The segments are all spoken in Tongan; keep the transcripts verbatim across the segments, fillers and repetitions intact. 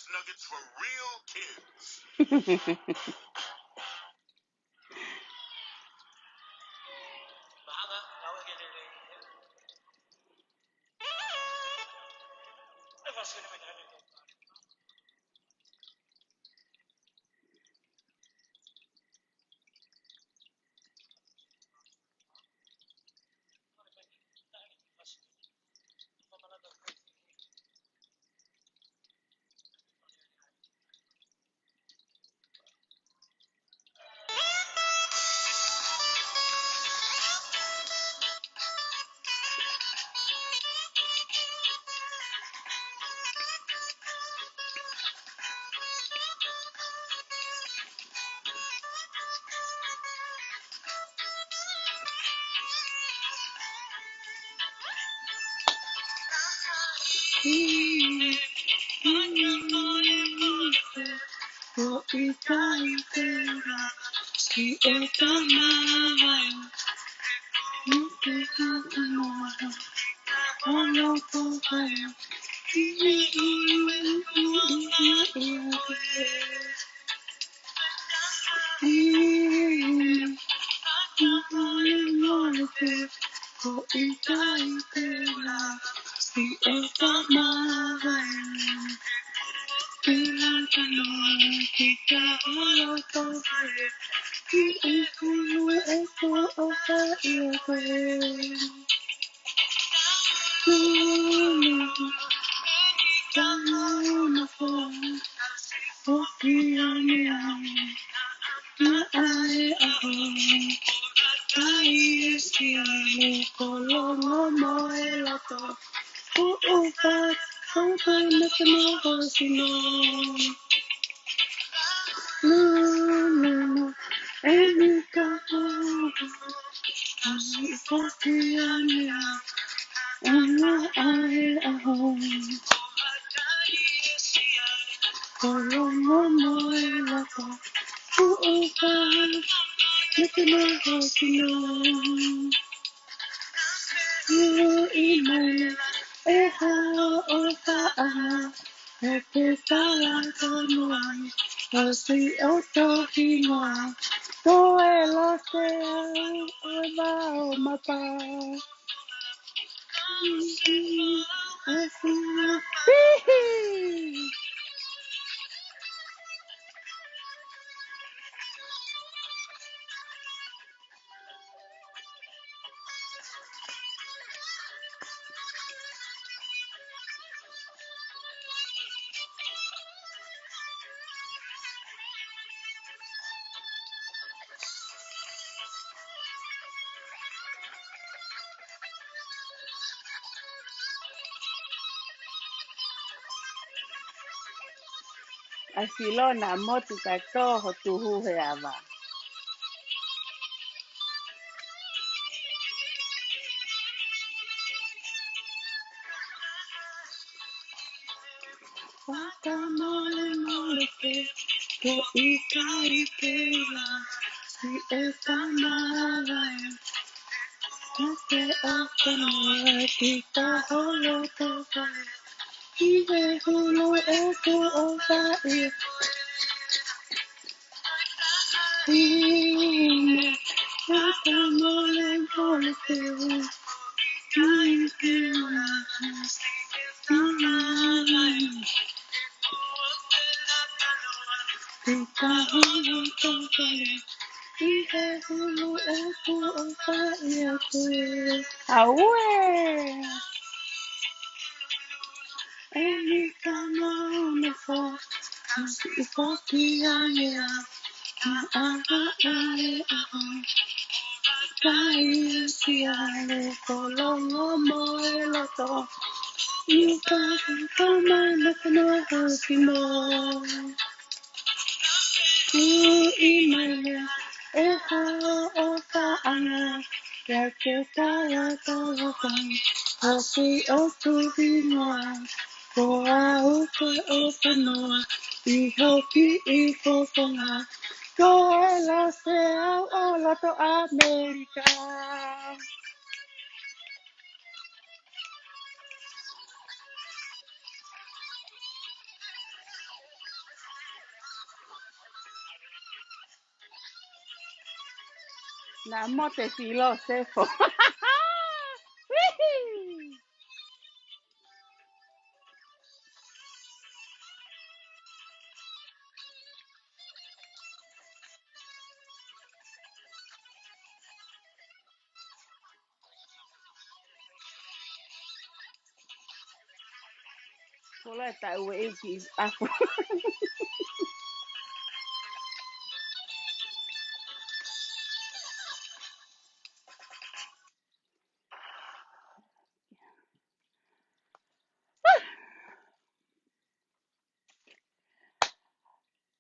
Nuggets for real kids. ʻAi Filona, motu kae tō ho tuhu he ava. Fakamolemole pē, ko e ʻikai pē la, si e tamala e. Ko te ʻofa noa ki ta holo toka e. ʻI he hulu ʻeku ʻofa ia. Aue! Eni ka mauna fo, kasi foki ai ea, ka aha ai aho, kai e siale, ko longo mo e loto, i ka ka mana ka noa hoki mo. Ui mai lea, e hao ʻofaʻanga, kia ke tala tala kai, hoki ʻo tuhi noa, ko au ko e ʻofa noa, ʻi hoki ʻi fofonga, ko e lase au ʻo loto ʻAmelika. Naʻa mo te filosofo. Kola e taʻu e uki afu.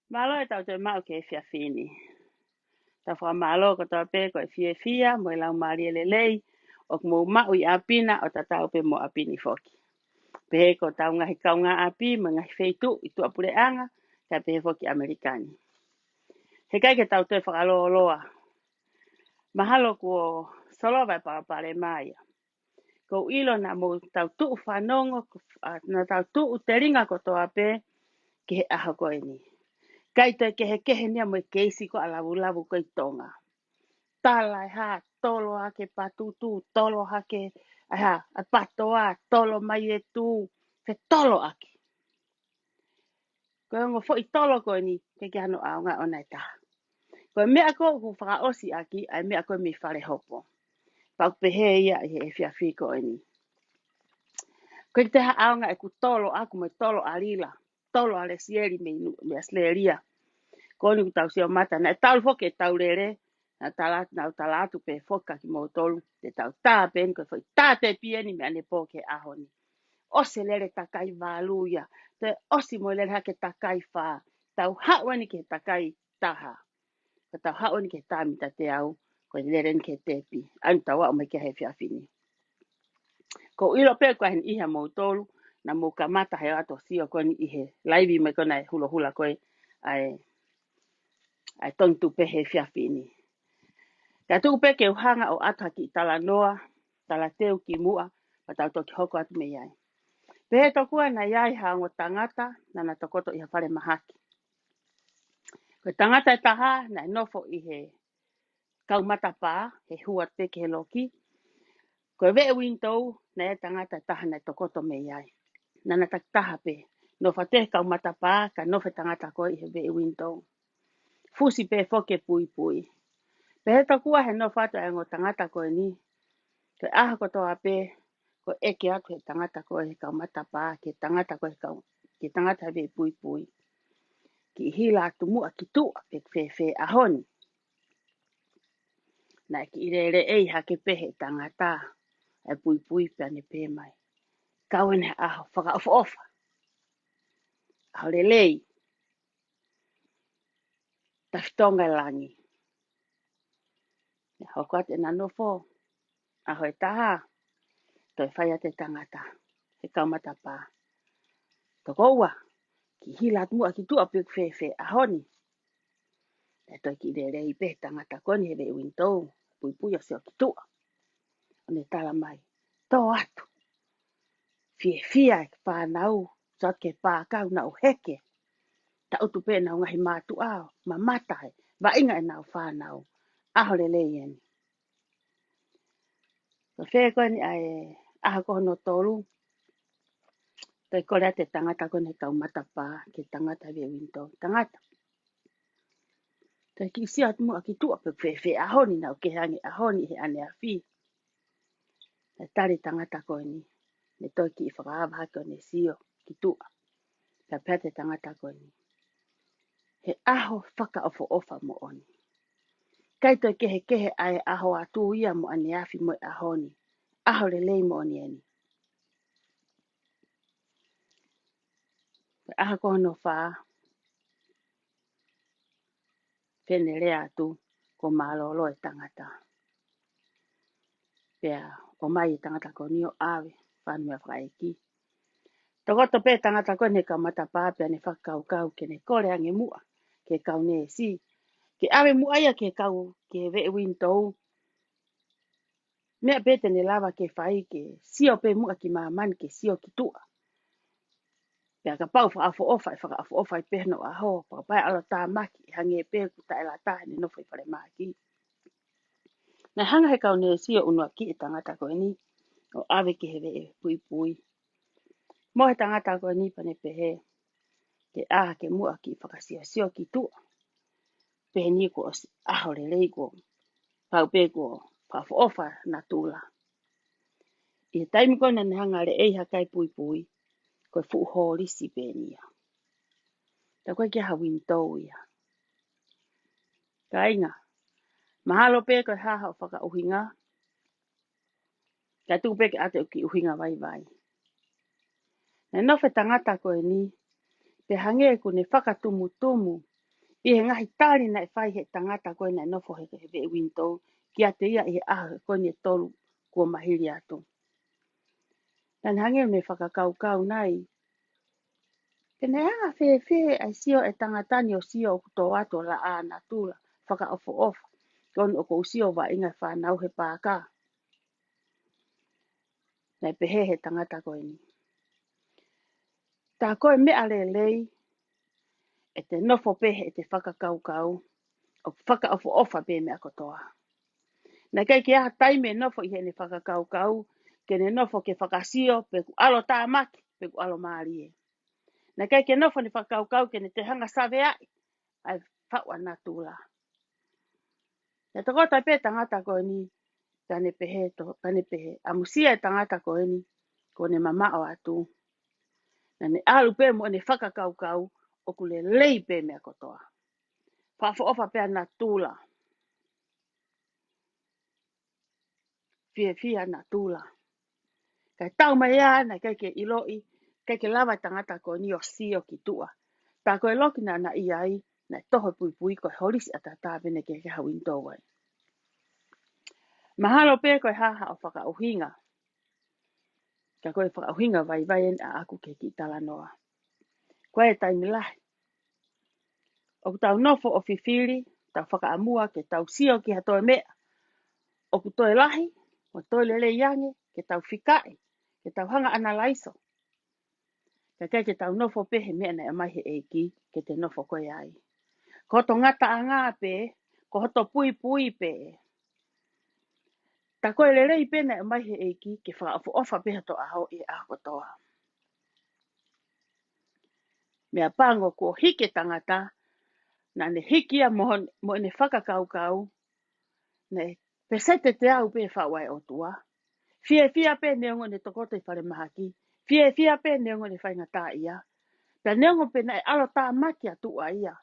Mālō e tau toe maʻu ki he efiafi ni. Tau fakamālō kotoa pē ko e fiefia mo e laumālie lelei ʻoku mou maʻu ʻi ʻapi na ʻo tatau pē mo ʻapi ni foki. Pehē ko ʻetau ngaahi kaungāʻapi mo e ngaahi feituʻu ʻi tuʻapuleʻanga, kae pehē foki ʻAmelika ni. He ʻikai ke tau toe fakalōloa. Mahalo kuo solova e palopalema ia. Ko u ʻilo naʻa mou tau tuʻu fanongo, ko, ʻa, naʻa tau tuʻu telinga kotoa pē ki he ʻaho ko eni. ʻIkai toe kehekehe ni ia mo e keisi ko ʻa lavulavu ko ē ʻi Tonga. Tala e hā, tolo hake patutu, tolo hake, ʻa e hā, ʻa e patoa, tolo mai e tū, fetolo ʻaki. Ko e ongo foʻi tolo ko eni, ʻikai ke ʻi ai hano ʻaonga ʻona ʻe taha. Ko e meʻa ko ē ʻoku fakaʻosi ʻaki, ʻa e meʻa ko ē mei Falehopo. Pea ʻoku pehē ia ʻi he efiafi ko eni. ʻIkai ke toe ʻi ai ha ʻaonga ʻeku tolo ʻaku mo e tolo ʻa Lila, tolo ʻa Lesieli mei Nu-, mei ʻAositelēlia. Ko eni ʻoku tau sio mata, naʻe talu foki e tau lele, naʻa tala, naʻa tala atu pē foki kia kimoutolu, te tau tā pē eni ko e foʻi tā tepi eni mei ʻanepō ki he ʻaho ni. ʻOsi e lele takai valu ia, toe ʻosi mo e lele hake takai fā, tau haʻu eni ki he takai taha. Ka tau haʻu eni ki he tā mita teau, ko e lele eni ki he tepi, ʻa eni tau aʻu mai ki he efiafi ni. Ko u ʻilo pē ko e hā e niʻihi ʻamoutolu, naʻa mou kamata he ʻoatu ʻo sio ko eni ʻi he laivi mai ko ena e hulahula ko ē, ʻa e, ʻa e Tongi Tupe he efiafi ni. Ka tuku pē ke u hanga ʻo ʻoatu ha kiʻi talanoa, talateu kimuʻa, pea tau toki hoko atu mei ai. Pehē tokua naʻe ʻi ai ha ongo tangata, naʻa na tokoto ʻi ha falemahaki. Ko e tangata ʻe taha, naʻe nofo ʻi he kau matapā, he hū atu pē ki he loki. Ko e veʻe uinitou, naʻe ʻi ai e tangata ʻe taha naʻe tokoto mei ai. Naʻa na takitaha pē, nofo atu he kau matapā, kae nofo e tangata ko ē ʻi he veʻe uinitou. Fusi pē foki e puipui. Pehē tokua he nofo atu ʻa e ongo tangata ko eni, ko e ʻaho kotoa pē, ko e ʻeke atu he tangata ko ē he kau matapā, ki he tangata ko ē he kau, ki he tangata he veʻe puipui. Kiʻi hila atu muʻa ki tuʻa pe ʻoku fēfē ʻaho ni. Naʻe kiʻi lele ʻei hake pē he tangata, ʻa e puipui pea ne pehē mai. Kau eni ha ʻaho fakaʻofoʻofa. ʻAho lelei. Tafitonga e langi. Naʻe hoko atu ʻena nofo. ʻAho ʻe taha, toe fai atu e tangata he kau matapā. Toko ua, kiʻi hila atu muʻa ki tuʻa pe ʻoku fēfē ʻaho ni. Naʻe toe kiʻi lele ʻei pē he tangata ko eni he veʻe uinitou, puipui ʻo sio ki tuʻa. ʻO ne tala mai, tō atu. Fiefia e fānau, sio atu ki he pākau naʻa ku heke. Tangutu pē ʻenau ngaahi mātuʻa ʻo mamata he vaʻinga ʻenau fānau. ʻAho lelei eni. Ko e fē ko eni ʻa e ʻaho ko hono tolu. Toe kole atu e tangata ko eni he kau matapā, ki he tangata he veʻe uinitou. Tangata. Toe kiʻi sio atu muʻa ki tuʻa pe ʻoku fēfē ʻaho ni, naʻa ku kehe ange ʻaho ni he ʻaneafi. Naʻe tali e tangata ko eni, ne toe kiʻi fakaava hake ʻo ne sio ki tuʻa. Pea pehē atu e tangata ko eni. He ʻaho fakaʻofoʻofa moʻoni. ʻIkai toe kehekehe ʻa e ʻaho atu ia mo ʻaneafi mo e ʻaho ni. ʻAho lelei moʻoni eni. Ko e ʻaho ko hono fā, pea ne lea atu, kuo mālōlō e tangata. Pea ʻomai e tangata ko eni ʻo ʻave, fānau mei fakaʻeiki. Tokoto pē tangata ko eni he kau matapā pea ne fakakaukau ke ne kole ange muʻa, ki he kau neesi. Ke ʻave muʻa ia ki he kau, ki he veʻe uinitou. Meʻa pē te ne lava ke fai ke sio pē muʻa ki māmani ke sio ki tuʻa. Pea kapau fakaʻofoʻofa, ʻe fakaʻofoʻofa ʻi pē hono ʻaho, pea kapau ʻe ʻalotāmaki, ʻe hangē pē ʻoku taʻelata, ne nofo ʻi falemahaki. Naʻe hanga he kau Nēsio ʻo unuakiʻi e tangata ko eni ʻo ʻave ki he veʻe puipui. Mo e tangata ko eni pea ne pehē ke ʻā ki muʻa ki fakasiosio ki tuʻa. Pehē ni kuo ʻosi ʻaho lelei, kuo pau pē kuo fakaʻofoʻofa natula. ʻI he taimi ko ē naʻa ne hanga leʻei ha kai puipui, ko e fuʻu holisi pē eni ia. Taʻe ʻikai ke ʻi ai ha window ia. Kāinga, mahalo pē ko e hā haʻo fakaʻuhinga, ka tuku pē ke ʻoatu e kiʻi ʻuhinga vaivai. Naʻe nofo e tangata ko eni, pea hangē kuo ne fakatumutumu ʻi he ngaahi tali naʻe fai he tangata ko ē naʻe nofo he, he veʻe window kiate ia ʻi he ʻaho ko eni ʻe tolu kuo maliu atu. Naʻa ne hangē ʻo ne fakakaukau nai, pe naʻe anga fēfē ʻa e sio e tangata ni ʻo sio ʻoku tō atu ʻo laʻā natula, fakaʻofoʻofa, ko eni ʻoku ou sio vaʻinga e fānau he paaka. Naʻe pehē he tangata ko eni, tā ko e meʻa lelei, ʻe te nofo pē heʻete fakakaukau, ʻo fakaʻofoʻofa pē meʻa kotoa. Naʻe ʻikai ke ʻi ai ha taimi ʻe nofo ʻi heʻene fakakaukau, ke ne nofo ke fakasio pe ʻoku ʻalo tāmaki, pe ʻoku ʻalo mālie. Naʻe ʻikai ke nofo ʻene fakakaukau ke ne toe hanga ʻo saveaʻi ʻa e faʻu ʻa natula. Naʻe tokoto pē tangata ko eni, pea ne pehē to, pea ne pehē, ʻamusia e tangata ko eni, kuo ne mamaʻo atu. Naʻa ne ʻalu pē mo ʻene fakakaukau ʻoku lelei pē meʻa kotoa. Fakaʻofoʻofa pē ʻa natula. Fiefia natula. Kae tau mai ia, naʻe ʻikai ke ʻiloʻi, ʻikai ke lava e tangata ko eni ʻo sio ki tuʻa. Tā ko e loki naʻa na ʻi ai, naʻe toho e puipui, ko e holisi ʻataʻatā pē naʻe ʻikai ke ʻi ai ha window ai. Mahalo pē ko e hā haʻo fakaʻuhinga, ka ko e fakaʻuhinga vaivai eni ʻaʻaku ki he kiʻi talanoa. Ko e taimi lahi ʻoku tau nofo ʻo fifili, tau fakaʻamua ke tau sio ki ha toe meʻa ʻoku toe lahi, mo toe lelei ange, ke tau fikaʻi, ke tau hanga ʻo ʻanalaiso. Kae ʻikai ke tau nofo pē he meʻa naʻe ʻomai he ʻEiki ke te nofo koe ai. Ko hoto ngataʻanga pē, ko hoto puipui pē. Tā ko e lelei pē naʻe ʻomai he ʻEiki ke fakaʻofoʻofa pē hoto ʻaho ʻi he ʻaho kotoa. Meʻapango kuo hiki e tangata, naʻa ne hiki ia mo, mo ʻene fakakaukau, naʻe peseti ʻe teau pē faʻu ʻa e ʻOtua. Fiefia pē neongo ʻene tokoto ʻi falemahaki. Fiefia pē neongo ʻene faingataʻaʻia. Pea neongo pe naʻe ʻalo tāmaki ʻa tuʻa ia,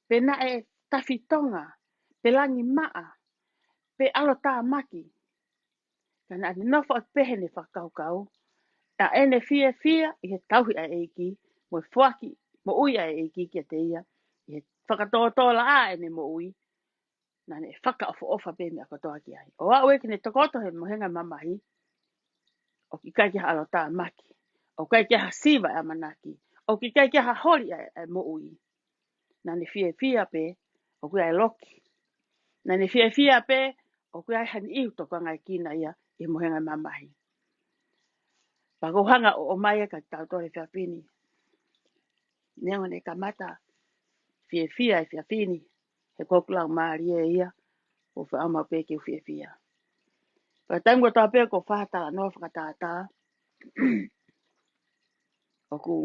pe naʻe tafitonga, pe langi maʻa, pe ʻalo tāmaki. Ka naʻa ne nofo ʻo pehē ʻene fakakaukau, ʻa ʻene fiefia ʻi he tauhi ʻa e ʻEiki, mo e foaki moʻui ʻa e ʻEiki kiate ia, ʻi he fakatōtōlaʻā ʻene moʻui, naʻa ne fakaʻofoʻofa pē meʻa kotoa ki ai. ʻO aʻu ē ke ne tokoto he mohenga mamahi, ʻoku ʻikai ke ʻi ai ha ʻalo tāmaki, ʻoku ʻikai ke ʻi ai ha siva ʻe ʻamanaki, ʻoku ʻikai ke ʻi ai ha holi ʻa e, ʻa e moʻui. Naʻa ne fiefia pē ʻoku ʻi ai e loki. Naʻa ne fiefia pē ʻoku ʻi ai ha niʻihi ʻoku tokanga ki ai ia ʻi he mohenga mamahi. Pea ʻoku ou hanga ʻo ʻomai ʻa e ka tau tole fiefia ni. Neongo ʻene kamata fiefia e fiefia ni, he ko hoku laumālie ia, ʻoku ou fakaʻamu pē ke u fiefia. Pea taimi kotoa pē ʻoku ou fai ha talanoa fakatātā, ʻoku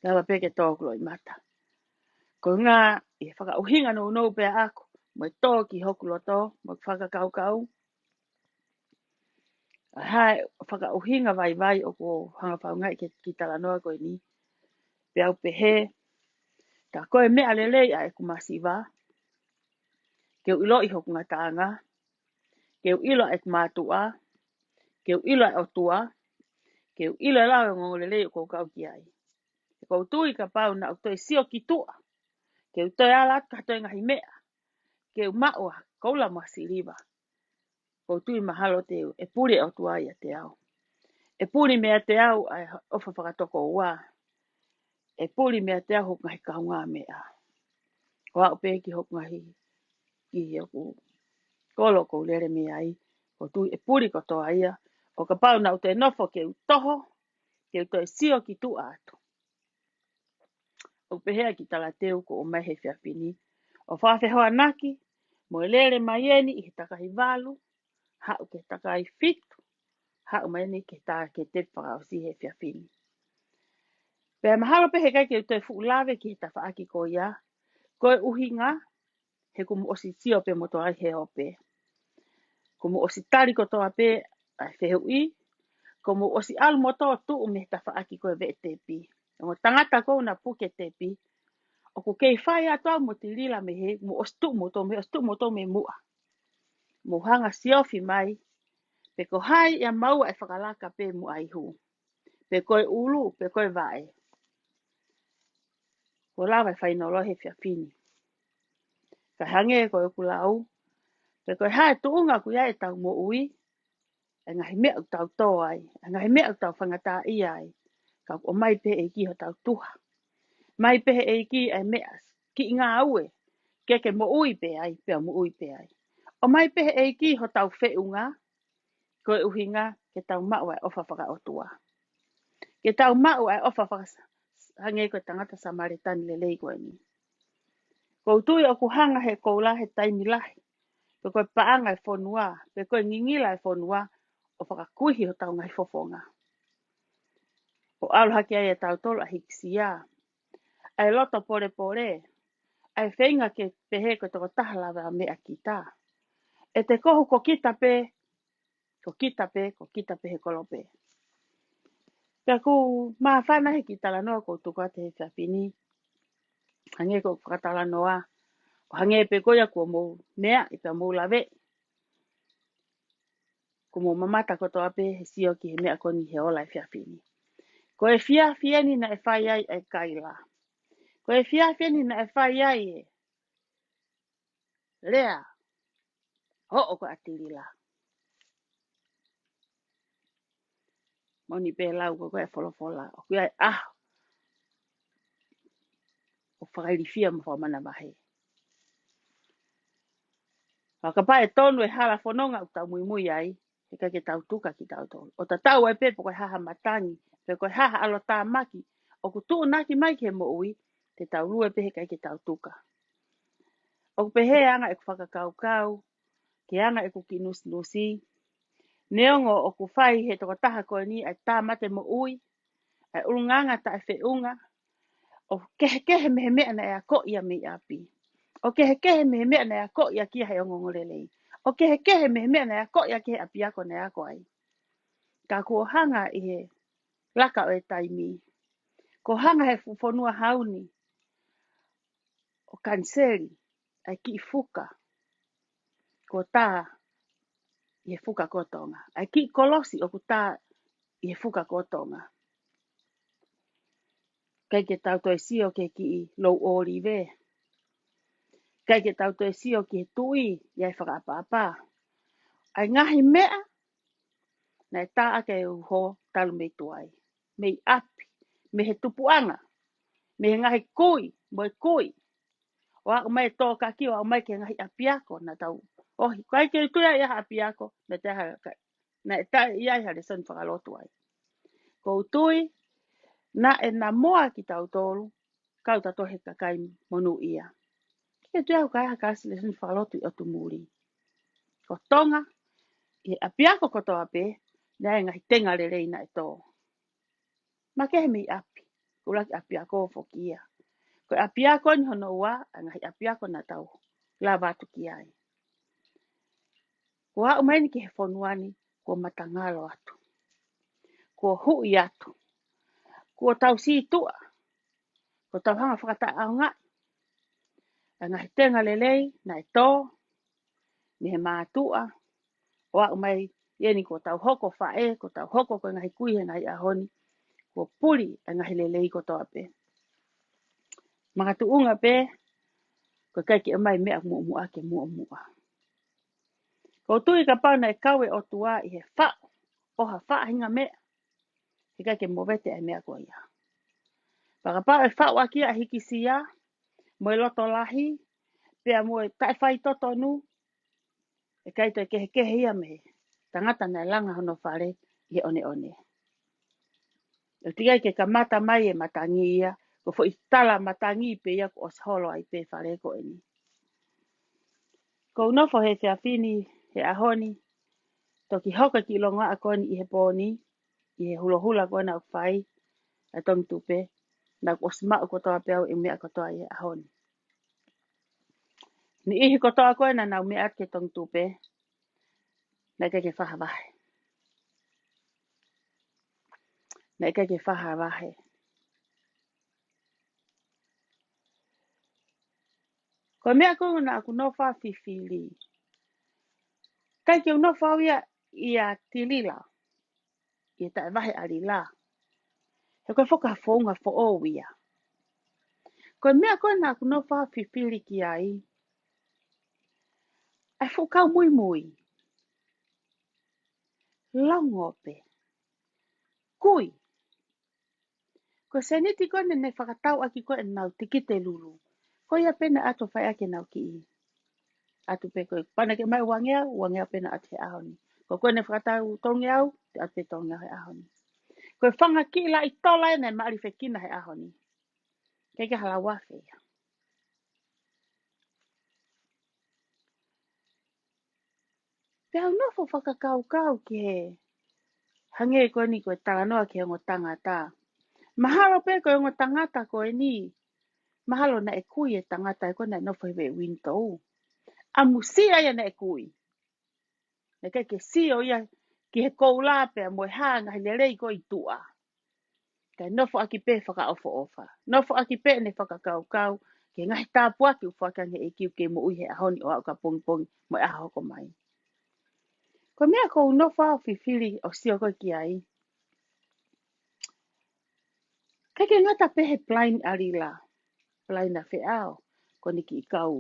lava pē ke tō hoku loʻimata. Ko e ʻuhinga ʻi he fakaʻuhinga nounou pē ʻaʻaku, mo e tō ki hoku loto, mo e fakakaukau. ʻA e hā e fakaʻuhinga vaivai ʻoku ou hanga ʻo fakaʻuhingaʻi ki he kiʻi talanoa ko eni. Pea u pehē, tā ko e meʻa lelei ʻa ʻeku masiva, ke u ʻiloʻi hoku ngataʻanga, ke u ʻilo ʻeku mātuʻa, ke u ʻilo e ʻOtua, ke u ʻilo e lao e ongoongolelei ʻoku ou kau ki ai. ʻOku ou tui kapau naʻa ku toe sio ki tuʻa, ke u toe ala atu ki ha toe ngaahi meʻa, ke u maʻu ʻa e koula mo e siliva. ʻOku ou tui mahalo te u, ʻe puli e ʻOtua ʻiate au. ʻE puli meiate au ʻa e ʻofa fakatokoua. ʻE puli meiate au hoku ngaahi kaungāmeʻa. ʻO aʻu pē ki hoku ngaahi, ki hoku kolo ʻoku ou lele mei ai. ʻOku ou tui ʻe puli kotoa ia. ʻO kapau naʻa ku toe nofo ke u toho, ke u toe sio ki tuʻa atu. ʻOku pehē ʻa e kiʻi talateu kuo ʻomai he efiafi ni, ʻo fakafehoanaki Mo e lele mai eni ʻi he takai valu, haʻu ki he takai fitu, haʻu mai eni ki he tā ke te fakaʻosi he efiafi ni. Pea mahalo pē heʻikai ke u toe fuʻu lave ki he tafaʻaki ko ia, ko e ʻuhinga, he kuo mou ʻosi sio pē moutolu ai he ope. Kuo mou ʻosi tali kotoa pē ʻa e fehuʻi, kuo mou ʻosi ʻalu moutolu ʻo tuʻu mei he tafaʻaki ko e veʻe tepi. Ongo tangata ko ena puke tepi, ʻoku kei fai atu au mo Tilila mei hē, mou ʻosi tuʻu moutolu mei hē, ʻosi tuʻu moutolu mei muʻa. Mou hanga siofi mai, pe ko hai ia maua e fakalaka pē muʻa ihu. Pe ko e ʻulu, pe ko e vaʻe. Kuo lava e fainolo he efiafi ni. Ka hangē ko ʻeku lau, pe ko e hā e tuʻunga ʻoku ʻi ai ʻetau moʻui, e ngaahi meʻa ʻoku tau tō ai, e ngaahi meʻa ʻoku tau faingataʻaʻia ai, ka ʻoku ʻomai pē ʻe he ʻEiki hotau tuha. ʻOmai pē ʻe he ʻEiki e meʻa, kiʻi ngāue, ke ke moʻui pē ai, pea moʻui pē ai. ʻOmai pē ʻe he ʻEiki hotau feʻunga, ko e ʻuhinga ke tau maʻu ʻa e ʻofa fakaʻotua. Ke tau maʻu ʻa e ʻofa faka-, hangē ko e tangata Samalitani lelei ko eni. ʻOku ou tui ʻoku hanga he koula he taimi lahi, pe ko e paʻanga e fonua, pe ko e ngingila e fonua, ʻo fakakuihi hotau ngaahi fofonga. ʻO ʻalu hake ai ʻe tautolu ʻa e hīkisia, ʻa e loto polepole, ʻa e feinga ke pehē ko e tokotaha lavameʻa kita. ʻE te kohu ko kita pē, ko kita pē, ko kita pē he kolope. Pea ʻoku māfana he kiʻi talanoa ʻoku ou tuku atu he efiafi ni. Hangē ko e fakatalanoa, ʻo hangē pē ko ia kuo mou meaʻi pea mou laveʻi. Kuo mou mamata kotoa pē he sio ki he meʻa ko eni he ola efiafi ni. Ko e efiafi eni naʻe fai ai e kaila. Ko e efiafi eni naʻe fai ai e lea, hoʻo ko ʻa Tilila. Moʻoni pē lau ko ē ʻa e folofola, ʻoku ʻi ai e ʻaho ʻoku fakailifia mo fakamanavahē. Ka kapau ʻe tonu e hala fononga ʻoku tau muimui ai, heʻikai ke tau tuka kitautolu. ʻO tatau ai pē pe ko e hā ha matangi, pe ko e hā ha ʻalotāmaki ʻoku tuʻunaki mai ki he moʻui, te tau lue pē heʻikai ke tau tuka. ʻOku pehē anga ʻeku fakakaukau, ke anga ʻeku kiʻi nusinusi. Neongo ʻoku fai he tokotaha ko eni ʻa e tāmate moʻui, ʻa e ʻulungaanga taʻefeʻunga, ʻo kehekehe mei he meʻa naʻe akoʻi ia mei ʻapi. ʻO kehekehe mei he meʻa naʻe akoʻi ia ki ai he ongoongolelei. ʻO kehekehe mei he meʻa naʻe akoʻi ia ki he ʻapiako naʻe ako ai. Ka kuo hanga ʻi he laka ʻo e taimi, kuo hanga he fu-, fonua hau ni ʻo kaniseli ʻa e kiʻi fuka kuo tā ʻi he fuka ko Tonga. ʻA e kiʻi kolosi ʻoku tā ʻi he fuka ko Tonga. ʻIkai ke tau toe sio ki he kiʻi lou ʻōlive. ʻIkai ke tau toe sio ki he tuʻi ʻi ai e fakaʻapaʻapa. ʻA e ngaahi meʻa naʻe tā ʻaki e uho talu mei tuai. Mei ʻapi, mei he tupuʻanga, mei he ngaahi kui, mo e kui. ʻO aʻu mai e tōkaki, ʻo aʻu mai ki he ngaahi ʻapiako naʻa tau ʻohi. ʻIkai ke u tui au ʻi ha ʻapiako naʻe tā ha ka-, naʻe tā ʻi ai ha lēsoni fakalotu ai. ʻOku ou tui naʻe namoa kitautolu, kau tautolu he kakai monūʻia. ʻIkai ke u tui au ka ʻi ai ha kiʻi lēsoni fakalotu ʻi ʻOtu Muli. Ko Tonga, ʻi he ʻapiako kotoa pē, naʻe ngaahi tenga lelei naʻe tō. Makehe mei ʻapi, ko e ʻuluaki ʻapiako foki ia. Ko e ʻapiako ni hono ua ʻa e ngaahi ʻapiako naʻa tau lava atu ki ai. Kuo aʻu mai eni ki he fonua ni, kuo matangalo atu. Kuo huʻi atu. Kuo tau sītuʻa. Kuo tau hanga fakataʻeʻaongaʻi ʻa e ngaahi tenga lelei naʻe tō mei he mātuʻa, ʻo aʻu mai eni kuo tau hoko faʻē, kuo tau hoko ko e ngaahi kui he ngaahi ʻaho ni, kuo puli ʻa e ngaahi lelei kotoa pē. Makatuʻunga pē, ko e ʻikai ke ʻomai meʻa muʻomuʻa ke muʻomuʻa. ʻOku ou tui kapau naʻe kau e ʻOtua ʻi he faʻu ʻo ha faʻahinga meʻa, heʻikai ke movete ʻa e meʻa ko ia. Pea kapau ʻe faʻu ʻaki ʻa e hīkisia, mo e loto lahi, pea mo e taʻefaitotonu, ʻe ʻikai toe kehekehe ia mei he tangata naʻe langa hono fale ʻi he ʻoneʻone. ʻOku teʻeki ai ke kamata mai e matangi ia, ko e foʻi tala matangi pē ia kuo ʻosi holo ai pē fale ko eni. Ko u nofo he efiafi ni, he ʻaho ni, toki hoko e kiʻi longoaʻa ko eni ʻi he pō ni, ʻi he hulohula ko ena ʻoku fai ʻe Tongitupe, naʻa ku ʻosi maʻu kotoa pē au e meʻa kotoa ʻi he ʻaho ni. Niʻihi kotoa ko ena naʻa nau meʻa atu kia Tongitupe, naʻe ʻikai ke fai ha vahe. Naʻe ʻikai ke fai ha vahe. Ko e meʻa ko ē naʻa ku nofo ʻo fifili. ʻIkai ke u nofo au ia ʻia Tilila, ʻi he taʻevahe ʻa Lila. He ko e foʻi founga foʻou ia. Ko e meʻa ko ē naʻa ku nofo ʻo fifili ki ai, ʻa e fuʻu kau muimui. Longo pē. Kui. Ko e sēniti ko ē naʻe fakatau ʻaki ko ē ʻenau tikite lulu, ko ia pē naʻe ʻatu ʻo fai ʻaki ʻenau kiʻi ʻatu pē ko ē. Pana ke mai uangeau, uangeau pē naʻe ʻatu he ʻaho ni. Ko ē ko ē naʻe fakatau tolungeau, te ʻatu pē tolungeau he ʻaho ni. Ko e fanga kiʻi laʻi tola ē naʻe maʻalifekina he ʻaho ni. ʻIkai ke hala ua afe ia. Pea u nofo ʻo fakakaukau ki he hangē ko eni ko e talanoa ki he ongo tangata. Mahalo pē ko e ongo tangata ko eni, mahalo naʻe kui e tangata ē ko ē naʻe nofo he veʻe window. ʻAmusia ia naʻe kui. Naʻe ʻikai ke sio ia ki he koula pea mo e hā ngaahi lelei ko ē ʻi tuʻa. Kae nofo ʻaki pē fakaʻofoʻofa. Nofo ʻaki pē ʻene fakakaukau ki he ngaahi tāpuaki ʻoku foaki ange ʻe he ʻEiki ke moʻui he ʻaho ni ʻo aʻu ki he pongipongi mo e ʻaho hoko mai. Ko e meʻa ko u nofo ʻo fifili ʻo sio ko ē ki ai. ʻIkai ke ngata pē he plan ʻa Lila. Plan ʻa Feʻao. Ko eni kiʻi kau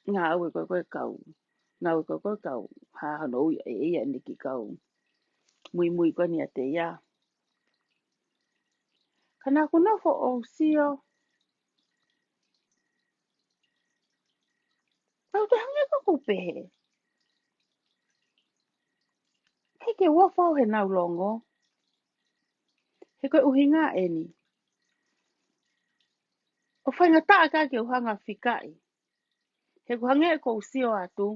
ngāue ko ē ko e kau. Ngāue ko ē ko e kau. Hā hono ui ʻe ia ʻene kiʻi kau muimui ko eni ʻiate ia. Ka naʻa ku nofo ʻo sio. Pau te hangē ko ʻeku pehē. He ke uofo au he nau longo. He ko e ʻuhinga eni. ʻOku faingataʻa ka ke u hanga ʻo fikaʻi. He ʻoku hangē ko u sio atu.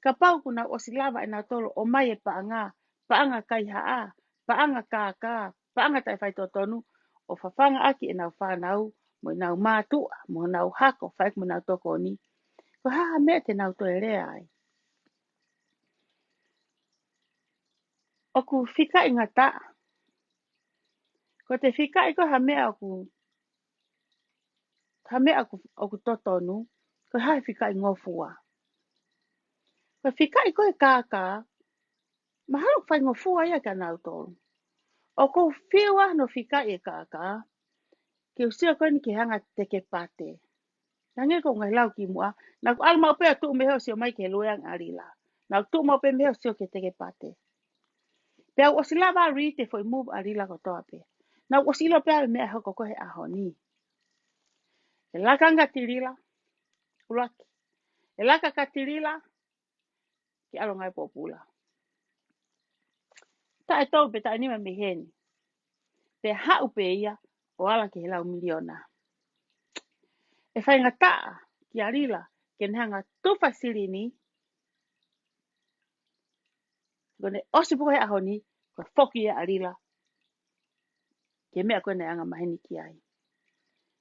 Kapau kuo nau ʻosi lava ʻe nautolu ʻo ʻomai e paʻanga, paʻanga kaihaʻa, paʻanga kākā, paʻanga taʻefaitotonu, ʻo fafanga ʻaki ʻenau fānau, mo ʻenau mātuʻa, mo ʻenau hako, fai mo ʻenau tokoni. Ko e hā ha meʻa te nau toe lea ai. ʻOku fikaʻi ngataʻa. Ko e fikaʻi ko ē ha meʻa ʻoku, ha meʻa ʻoku, ʻoku totonu, ko e hā e fikaʻi ngofua. Ko e fikaʻi ko ē kākā, mahalo ʻoku faingofua ia kia nautolu. ʻOku ou fiu ʻa hono fikaʻi e kākā, ke u sio ko eni ke hanga ʻo teke pate. Hangē ko e ngaahi lau kimuʻa, naʻa ku ʻalu maʻu pē ʻo tuʻu mei he ʻosi ʻomai ki he lueʻanga ʻa Lila. Naʻa ku tuʻu maʻu pē mei he ʻosi ʻo ke teke pate. Pea u ʻosi lava ʻo read e foʻi move ʻa Lila kotoa pē. Naʻa ku ʻosi ʻilo pē ʻa e meʻa hoko ko ē he ʻaho ni. ʻE laka ange ʻa Tilila, ʻuluaki. ʻE laka ʻa Tilila, ke ʻalu ange ʻo pōpula. Taʻe tolu pe taʻe nima mei heni. Pea haʻu pē ia ʻo ala ki he lau miliona. ʻE faingataʻa kia Lila ke ne hanga ʻo tufa e silini. Ko ʻene ʻosi pē ko ē he ʻaho ni, ko e foki ia ʻa Lila ki he meʻa ko ē naʻe anga maheni ki ai.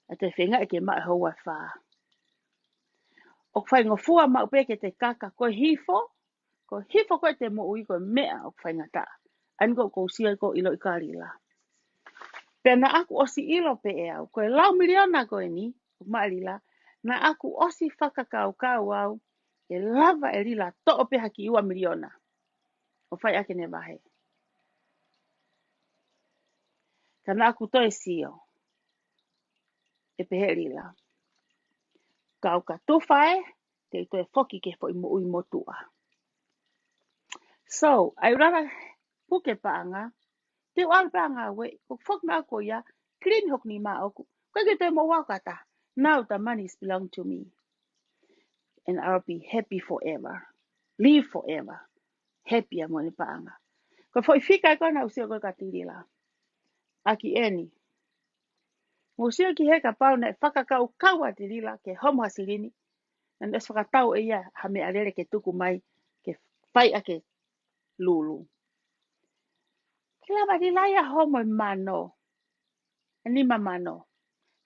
ʻA e toe feingaʻi ke maʻu e houa ʻe fā. ʻOku faingofua maʻu pē ke te kaka ko e hifo, ko e hifo ko ē te moʻui ko e meʻa ʻoku faingataʻa. ʻA eni ko ē ʻoku ou sio ai ko e ʻiloʻi kia Lila. Pea naʻa ku ʻosi ʻilo pē ʻe au, ko e lau miliona ko eni, ʻoku maʻa Lila, naʻa ku ʻosi fakakaukau au, ʻe lava ʻe Lila toʻo pē ha kiʻi ua miliona. ʻO fai ʻaki ʻene vahe. Ka naʻa ku toe sio. ʻE pehē ʻe Lila. Kau ka tufa ē, te u toe foki ki he foʻi moʻui motuʻa. So, ʻai ʻulala puke paʻanga, te u ʻalu pē ʻo ngāue, ʻoku foki mai au ko ia, clean hoku nima ʻoku, ʻikai ke toe moʻua au kata. Now the money is belong to me. And I'll be happy forever. Live forever. Happy ʻa mo ʻene paʻanga. Ko e foʻi fika ē ko ē naʻa ku sio ko ē kia Lila. ʻAki eni. Mo sio ki he kapau naʻe fakakaukau ʻa Lila ke homo ha silini. Naʻe ʻosi fakatau ʻe ia ha meʻalele ke tuku mai ke fai ʻaki e lulu. Ke lava Lilaia homo e mano, e nima mano,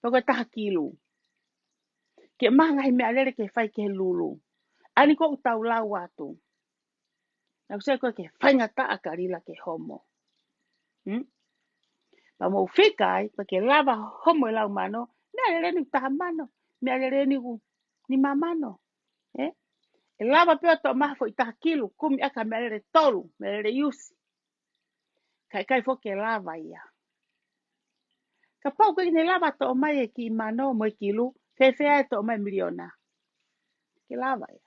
pe ko e taha kilu, ke maʻu ha ngaahi meʻalele ke fai ki he lulu. ʻA eni ʻoku tau lau atu. Naʻa ku sio ko e ke faingataʻa Kalila ke homo. Hmm? Pea mou fika ai, pea ke lava homo e lau mano, meʻalele ni ʻoku taha mano, meʻalele ni ʻoku nima mano. Eh? ʻE lava pē ʻo toʻo mai ha foʻi taha kilu, kumi ʻaki ha meʻalele tolu, meʻalele iusi. Ka ʻikai foki ke lava ia. Kapau ʻoku ʻikai ke ne lava toʻo mai e kiʻi mano mo e kilu, fēfē ʻe toʻo mai e miliona? Ke lava ia.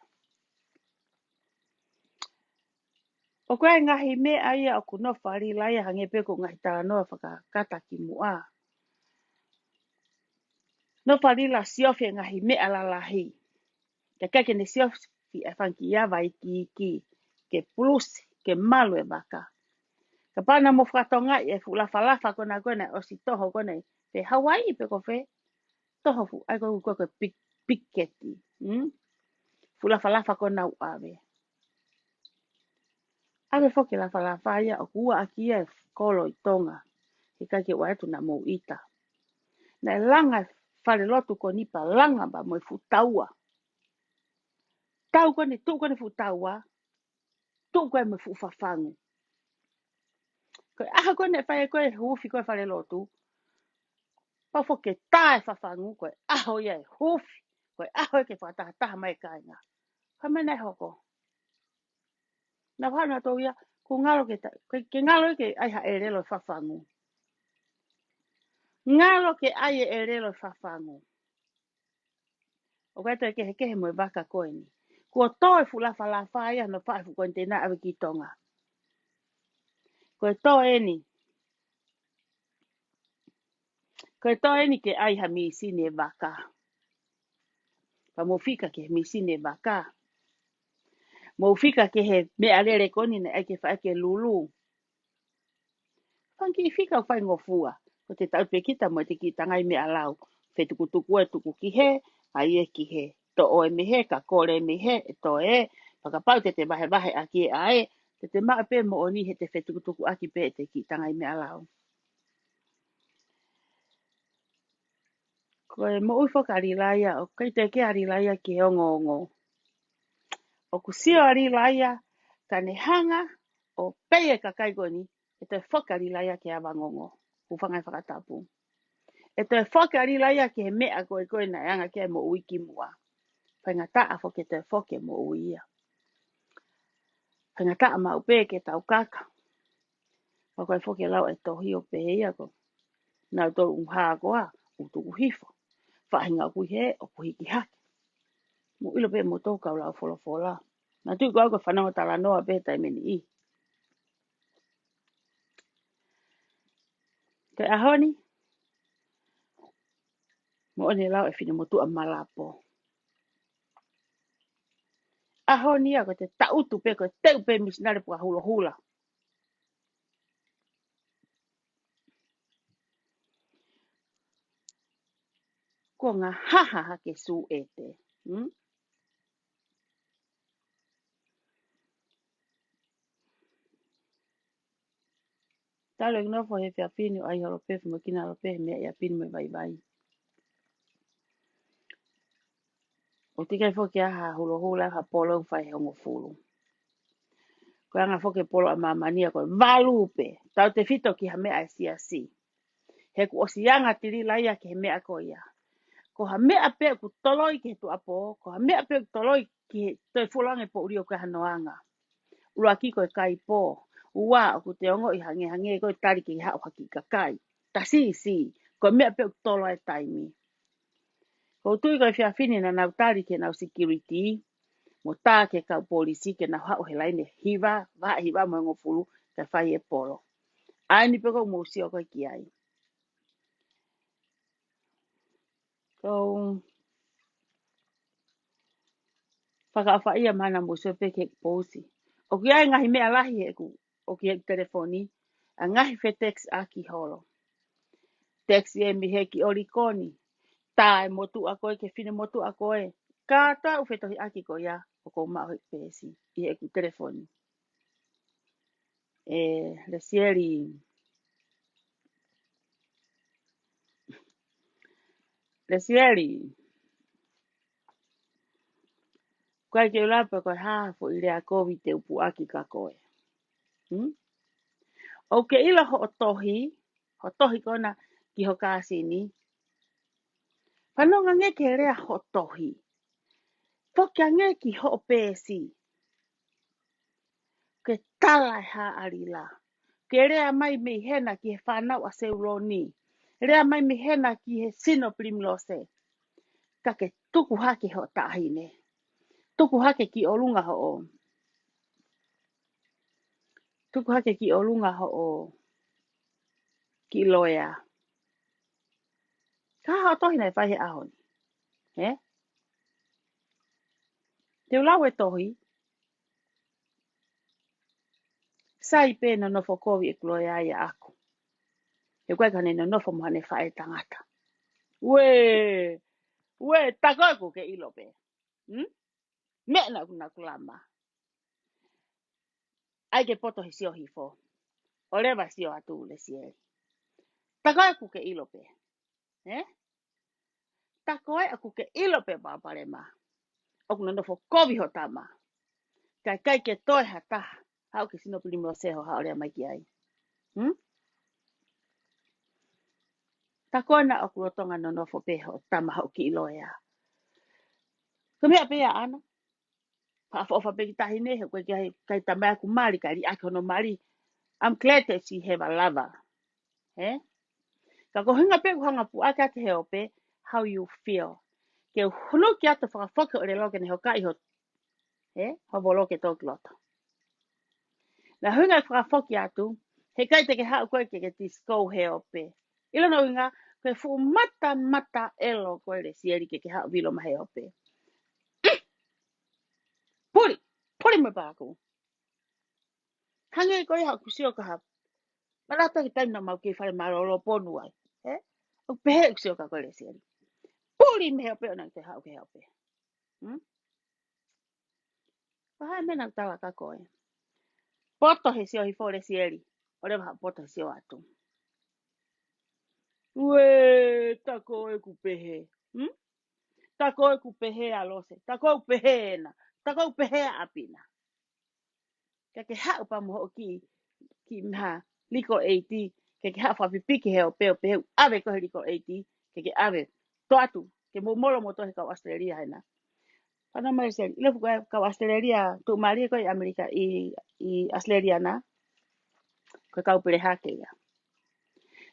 ʻOku ʻi ai e ngaahi meʻa ia ʻoku nofo ʻa Lilaia, hangē pē ko e ngaahi talanoa fakakata kimuʻa. Nofo ʻa Lila siofi e ngaahi meʻa lalahi. Ka ʻikai ke ne siofi ʻa e fanga kiʻi ava ikiiki, ke pulusi, ke malu e vaka. Kapau naʻa mou fakatokangaʻi e fuʻu lafalafa ko ena ko ē naʻe ʻosi toho ko ena, pe Hauaiʻi pe ko fē, toho fuʻu, ʻa ia ko e, ko e, ko e pik-, piketi. Hmm? Fuʻu lafalafa ko ena ʻoku ʻave. ʻAve foki e lafalafa ia ʻoku ua ʻaki ia e kolo ʻi Tonga. He ʻikai ke ʻoatu naʻa mou ʻita. Naʻe langa e falelotu ko eni pea langa pea mo e fuʻu taua. Tau ko eni, tuʻu ko eni fuʻu taua, tuʻu ko ē mo e fuʻu fafangu. Ko e ʻaho ko ē naʻe fai ko ē huufi ko ē falelotu, pau foki ke tā e fafangu, ko e ʻaho ia e huufi, ko e ʻaho ia ke fakatahataha mai e kāinga. Ko e meʻa naʻe hoko. Naʻa ku hanga atu ia, ʻoku ngalo ke ta-, ke, ke ngalo ke ʻai ha ʻelelo e fafangu. Ngalo ke ʻai e ʻelelo e fafangu. ʻOku ʻi ai e kehekehe mo e vaka ko eni. Kuo tō e fuʻu lafalafa ia ʻo nofo ʻi he fuʻu koniteina ʻave ki Tonga. Ko e tō eni. Ko e tō eni ke ʻai ha mīsini e vaka. Pea mou fika ki he mīsini e vaka. Mou fika ki he meʻalele ko eni naʻe ʻai ke fai ʻaki e lulu. Fanga kiʻi fika ʻoku faingofua. Ko ʻete tau pē kita mo ʻete kiʻi tangai meʻalau. Fetukutuku e tuku ki hē, ʻai e ki hē. Toʻo e mei hē, ka kole mei hē, ʻe toe ē. Pea kapau te te vahevahe ʻaki e ʻa ē, te te maʻu pē moʻoni he te fetukutuku ʻaki pē ʻete kiʻi tangai meʻalau. Ko e moʻui foki ʻa Lilaia, ʻoku ʻikai toe kea ʻa Lilaia ki he ongoongo. ʻOku sio ʻa Lilaia, ka ne hanga ʻo pei e kakai ko eni, ʻe toe foki ʻa Lilaia ki he ava ngongo. Hūfanga he fakatapu. ʻE toe foki ʻa Lilaia ki he meʻa ko ē ko ē naʻe anga ki ai e moʻui kimuʻa. Faingataʻa foki ke toe foki e moʻui ia. Faingataʻa maʻu pē ke tau kaka. Pea ko e foki e lau e tohi ʻo pehē ia ko ē, nau tolu ʻuha ko ā, ʻoku tuku hifo. Faʻahinga ʻoku ʻi hē, ʻoku hiki hake. Mou ʻilo pē mou tō kau lau folofola. Naʻa tui ko au ko e fanongo talanoa pē taimi ni. Ko e ʻaho ni, moʻoni e lau e finemotuʻa Malapo. ʻAho ni ia ko ʻete taʻutu pē ko e teu pē misinale pea ka hulohula. Ko e ngaahi haha hake sū ʻete. Hmm? Talu e nofo he efiafi ni ʻo ʻai holo pē, mo kina holo pē, he meʻa ʻi ʻapi ni mo e vaivai. ʻOku teʻeki ai foki ha hulohula, ha polo ʻoku fai he hongofulu. Ko e anga foki e polo ʻa māmani ia ko e valu pē. Tautefito ki ha meʻa ʻa e siasi. He kuo ʻosi anga ʻa Lilaia ki he meʻa ko ia. Ko ha meʻa pē ʻoku toloi ki he tuʻapō, ko ha meʻa pē ʻoku toloi ki he toe fuoloa ange poʻuli ʻoku ʻi ai hano anga. ʻUluaki ko e kaipō. Ua, ʻoku te ongoʻi hangē hangē ko e tali ke haʻu ha kiʻi kakai. Tasi, si, ko e meʻa pē ʻoku tolo ai e taimi. ʻOku ou tui ko e efiafi ni naʻa nau tali ki heʻenau security, mo tā ki he kau polisi ke nau haʻu he laine hiva, vahe hiva mo e hongofulu, ke fai e polo. ʻA eni pē ʻoku mou sio ko ē ki ai. Ko e fakaʻofaʻia mahalo mou sio pē ki he pousi. ʻOku ʻi ai e ngaahi meʻa lahi he ʻeku, ʻoku ʻi he telefoni, ʻa e ngaahi fetex ʻaki holo. Text ē mei hē ki ʻOlikoni. Tā e motuʻa ko ē ki he finemotuʻa ko ē. Kātoa ʻeku fetohiʻaki ko ia ʻoku ou maʻu he peesi ʻi heʻeku telefoni. ʻE, Lesieli. Lesieli. ʻOku ʻikai ke u lava pe ko e hā foʻi lea kovi te u puʻaki kia koe. Hmm? ʻOku ke ʻilo hoʻo tohi, hoʻo tohi ko ena ki ho kāsini. Fanongo angē ki he lea hoʻo tohi. Foki angē ki hoʻo peesi. Ke tala e hā ʻa Lila. Ke lea mai mei hena ki he fānau ʻa Seuloni. Lea mai mei hena ki he sino Pilimilose. Ka ke tuku hake hoʻo taʻahine. Tuku hake ki ʻolunga hoʻo. Tuku hake ki ʻolunga hoʻo kiʻi loea. Ka hoʻo tohi naʻe fai he ʻaho ni. He? Te u lau e tohi. Sai pē nonofo kovi ʻeku loea ʻiate au. He ʻoku ʻikai ke ne nonofo mo haʻane faʻētangata. Uē, uē, tā ko ē ʻoku ke ʻilo pē. Hmm? Meʻa naʻa ku, naʻa ku lama. ʻAi ke poto he sio hifo. ʻOleva sio atu Lesieli. Tā ko ē ʻoku ke ʻilo pē. He? Tā ko ē ʻoku ke ʻilo pē Palopalema. ʻOku nonofo kovi ho tama. Ka ʻikai ke toe ha taha haʻu ki sino Pilimilose hoʻo haʻu ʻo lea mai ki ai. Hmm? Tā ko ena ʻoku lolotonga nonofo pē ho tama hoʻo kiʻi loea. Ko e meʻa pē ia ʻaʻana. Fakaʻofoʻofa pē ki he taʻahine, he ʻoku ʻikai ke ʻi ai ha taha ʻoku mali, kae liʻaki hono mali. I'm glad that she have a lover. He? Ka ko e ʻuhinga pē ʻoku hanga puʻaki atu he ope, how you feel. Ke u huluki atu fakafoki hoʻo ʻelelo ke ne hokaʻi ho, he? Ho volo ke tō ki loto. Naʻe ʻuhinga e fakafoki atu, he ʻikai te ke haʻu koe ke ke disco he ope. ʻIlo hono ʻuhinga, ko e fuʻu matamata ʻelo koe Lesieli ke ke haʻu vilo mai he ope. Puli, puli mo e pāku. Hangē ko ia haʻaku sio kia ha. Malata ki taimi naʻa mau kei fale mālōlō ponu ai. He? ʻOku pehē ʻeku sio kia koe Lesieli. Puli mei he ope ʻo ʻikai te ke haʻu ki he ope. Hmm? Ko e hā e meʻa naʻa ku tala kia koe? Poto he sio hifo Lesieli. ʻOleva haʻo poto he sio atu. Uē, tā ko ē ʻoku pehē. Hmm? Tā ko ē ʻoku pehē ʻa Lose. Tā ko ē ʻoku pehē ena. Tā ko ē ʻoku pehē ʻa ʻapi na. Ke ke haʻu pē mo hoʻo kiʻi, kiʻi meʻa, legal aid, ke ke haʻu fakapipiki he ope, ope ʻoku ʻave koe he legal aid, ke ke ʻave. Tō atu, ke mou molo mo tō he kau ʻAositelēlia hena. Fanongo mai Lesieli, ʻilo fuka kau ʻAositelēlia, tuʻumālie ko ē ʻi ʻAmelika, ʻi, ʻi ʻAositelēlia na. Ko e kau pelehake ia.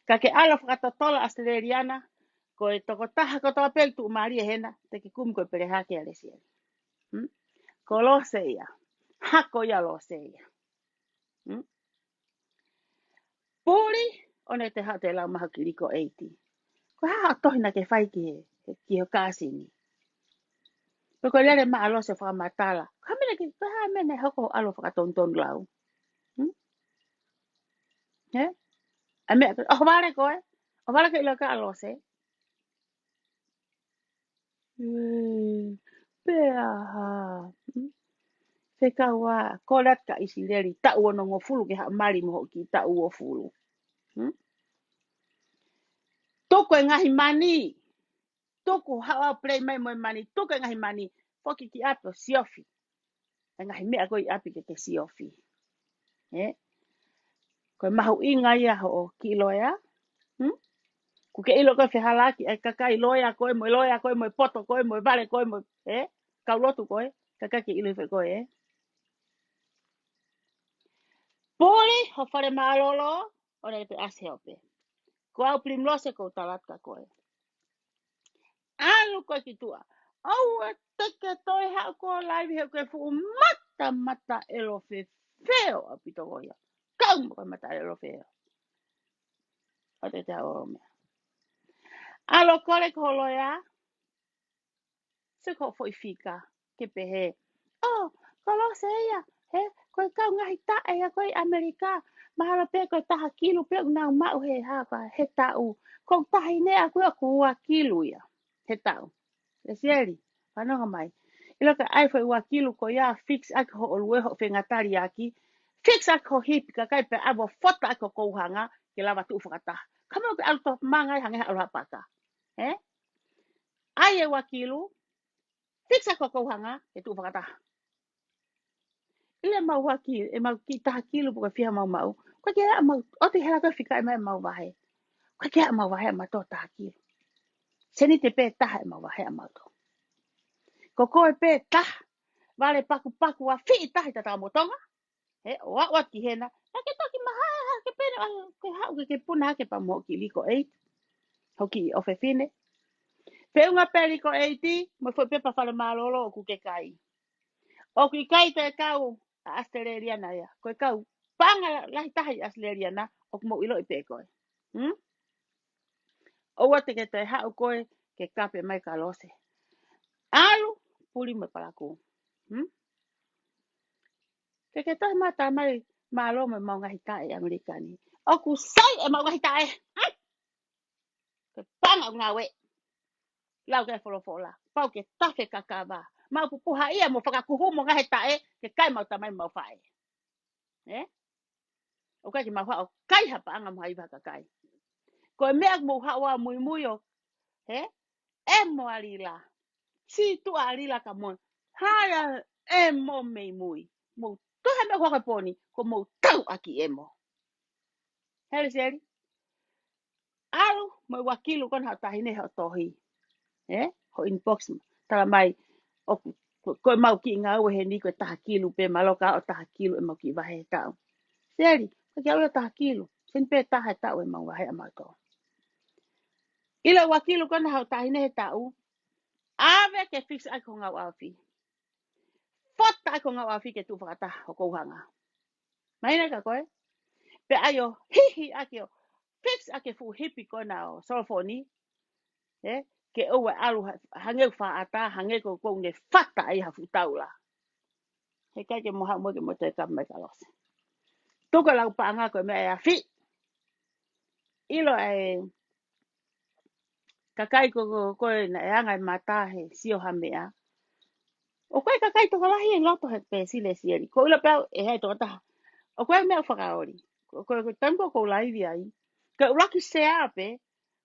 Ka ke ʻalu fakatotolo ʻAositelēlia na, ko e tokotaha kotoa pē tuʻumālie hena, te ke kumi ko e pelehake ʻa Lesieli. Hmm? Ko Lose ia. Hako ia Lose ia. Hmm? Puli, ʻo ne te haʻu te lau mai hoʻo kiʻi legal aid. Ko e hā hoʻo tohi naʻa ke fai ki he, ki ho kāsini. Pe ko e lele mai ʻa Lose fakamatala. Ko e hā e meʻa ke, ko e hā e meʻa naʻe hoko hoʻo ʻalu fakatonutonu lau. Hmm? He? ʻA e meʻa, ʻohovale koe? ʻOhovale ke ʻilo kia Lose? Uē, pea hā. Hmm? Fekau ā, kole atu kia ʻIsileli, taʻu onongofulu ke haʻu mali mo hoʻo kiʻi taʻu uofulu. Hmm? Tuku e ngaahi mani. Tuku haʻu ʻo play mai mo e mani. Tuku e ngaahi mani. Foki ki ʻapi ʻo siofi. E ngaahi meʻa ko ē ʻi ʻapi ke ke siofi. He? Ko e mahuʻinga ia hoʻo kiʻi loea. Hmm? ʻOku ke ʻilo ko e fehālaaki ʻa e kakai loea ko ē mo e loea ko ē mo e poto ko ē mo e vale ko ē mo e, he? Kau lotu ko ē, kakai ke ʻilo hifo koe, he? Puli ho fale mālōlō, ʻo ne te ʻasi he ope. Ko au Pilimilose ʻoku ou tala atu kia koe. ʻAlu koe ki tuʻa. ʻOua te ke toe haʻu ʻo laivi he ʻoku ke fuʻu matamata ʻelo fefeo ʻaupito koe ia. Kau mo e mata ʻelo feo. ʻOua te te haʻu ʻo meʻa. ʻAlu ʻo kole ki ho loea. Sio ki hoʻo foʻi fika, ke pehē. ʻŌ, ko Lose ia, he, ko e kau ngaahi taʻe ia ko ē ʻi ʻAmelika, mahalo pē ko e taha kilu pē ʻoku nau maʻu he hā ko ā, he taʻu. Ko e taʻahine ʻaʻaku ʻoku ua kilu ia, he taʻu. Lesieli, Fanongo mai. ʻIlo ka ʻai e foʻi ua kilu ko ia, fix ʻaki hoʻo lue, hoʻo fengatali ʻaki. Fix ʻaki hoʻo hipi, kakai pē ʻai ʻo fota ʻaki hoʻo kouhanga ke lava tuʻu fakataha. Ka mou ke ʻalu topa manga ai hangē ha ʻalu ha paka. Ē? ʻAi e ua kilu, fix ʻaki hoʻo kouhanga ke tuʻu fakataha. ʻIlo ʻemau ua kilu, ʻemau kiʻi taha kilu pe ko e fiha ʻemau maʻu. ʻOku ʻikai ke ʻai ʻemau, ʻoua te hela ko e fika mai ʻemau vahe. ʻOku ʻikai ke ʻai ʻemau vahe ʻamautolu taha kilu. Seniti pē taha ʻemau vahe ʻamautolu. Ko koe pē taha, vale pakupaku ʻa fiʻi tahi tatau mo Tonga. Ē, ʻo aʻu atu ki hena. Naʻa ke toki mahae hake pē ʻa ke haʻu ke ke puna hake pea mo hoʻo kiʻi Liquor Aid. Hoʻo kiʻi ʻofefine. Feʻunga pē Liquor Aid, mo e foʻi pepa fale mālōlō ʻoku ke kai. ʻOku ʻikai toe kau ʻa ʻAositelēlia na ia. Ko e kau paʻanga lahi taha ʻi ʻAositelēlia na, ʻoku mou ʻiloʻi pē koe. Hmm? ʻOua te ke toe haʻu koe ke kape mai Kalose. ʻAlu, puli mo e palakū. Hmm? Ke ke toe mata mai mālō mo ʻemau ngaahi taʻe ʻAmelika ni. ʻOku sai ʻemau ngaahi taʻe. Hmm? Ke paʻanga ʻo ngāue. Lau ke folofola. Pau ke tafe kakava. Mau pupuha ia mo fakakuhu mo ngaahi taʻe ke kai ʻemau tamai mo ʻemau faʻē. Ē? ʻOku ʻikai ke mau haʻu ʻo kai ha paʻanga mo ha ivi ha kakai. Ko e meʻa ʻoku mou haʻu ʻo muimui ʻo, ē? ʻEmo ʻa Lila. Sītuʻa ʻa Lila ka mo e. Haia ʻEmo mei mui. Mou tohi meʻa ko e pōni, ko mou tau ʻaki ʻEmo. Heli seli. ʻAlu, mo e ua kilu ko ena hoʻo taʻahine hoʻo tohi. Ē? Hoʻo inbox. Tala mai, ʻoku, ko, ko ʻemau kiʻi ngāue heni ko e taha kilu pē, mālō ka ʻo taha kilu ʻemau kiʻi vahe he taʻu. Seli, ko e kiʻi ʻalu ʻo taha kilu. Seniti pē taha he taʻu ʻemau vahe ʻamautolu. ʻIlo ua kilu ko ena hoʻo taʻahine he taʻu. ʻAve ke fix ʻaki hoʻo ngāue ʻaofi. Fota ʻaki hoʻo ngāue ʻaofi ke tuʻu fakataha hoʻo kouhanga. Mahino kia koe? Pea ʻai ʻo hihi ʻaki ʻo fix ʻaki e fuʻu hipi ko ena ʻo Solofoni. Ē? Ke ʻoua ʻe ʻalu ha-, hangē ʻoku faʻata, hangē ko ʻoku ne fata ai ha fuʻu taula. Heʻikai ke mou haʻu mo ke mou toe kape mai Kalose. Tuku e lau paʻanga ko e meʻa ʻe afi. ʻIlo e kakai ko, ko, ko ē naʻe anga e mata he sio ha meʻa. ʻOku ʻi ai e kakai tokolahi ʻi loto he peesi Lesieli. Ko ʻilo pē au ʻe hai tokotaha. ʻOku ʻi ai e meʻa ʻoku fakaoli. Ko, ko, ko e taimi ko ē ʻoku ou laivi ai. Ka ʻuluaki sea pē.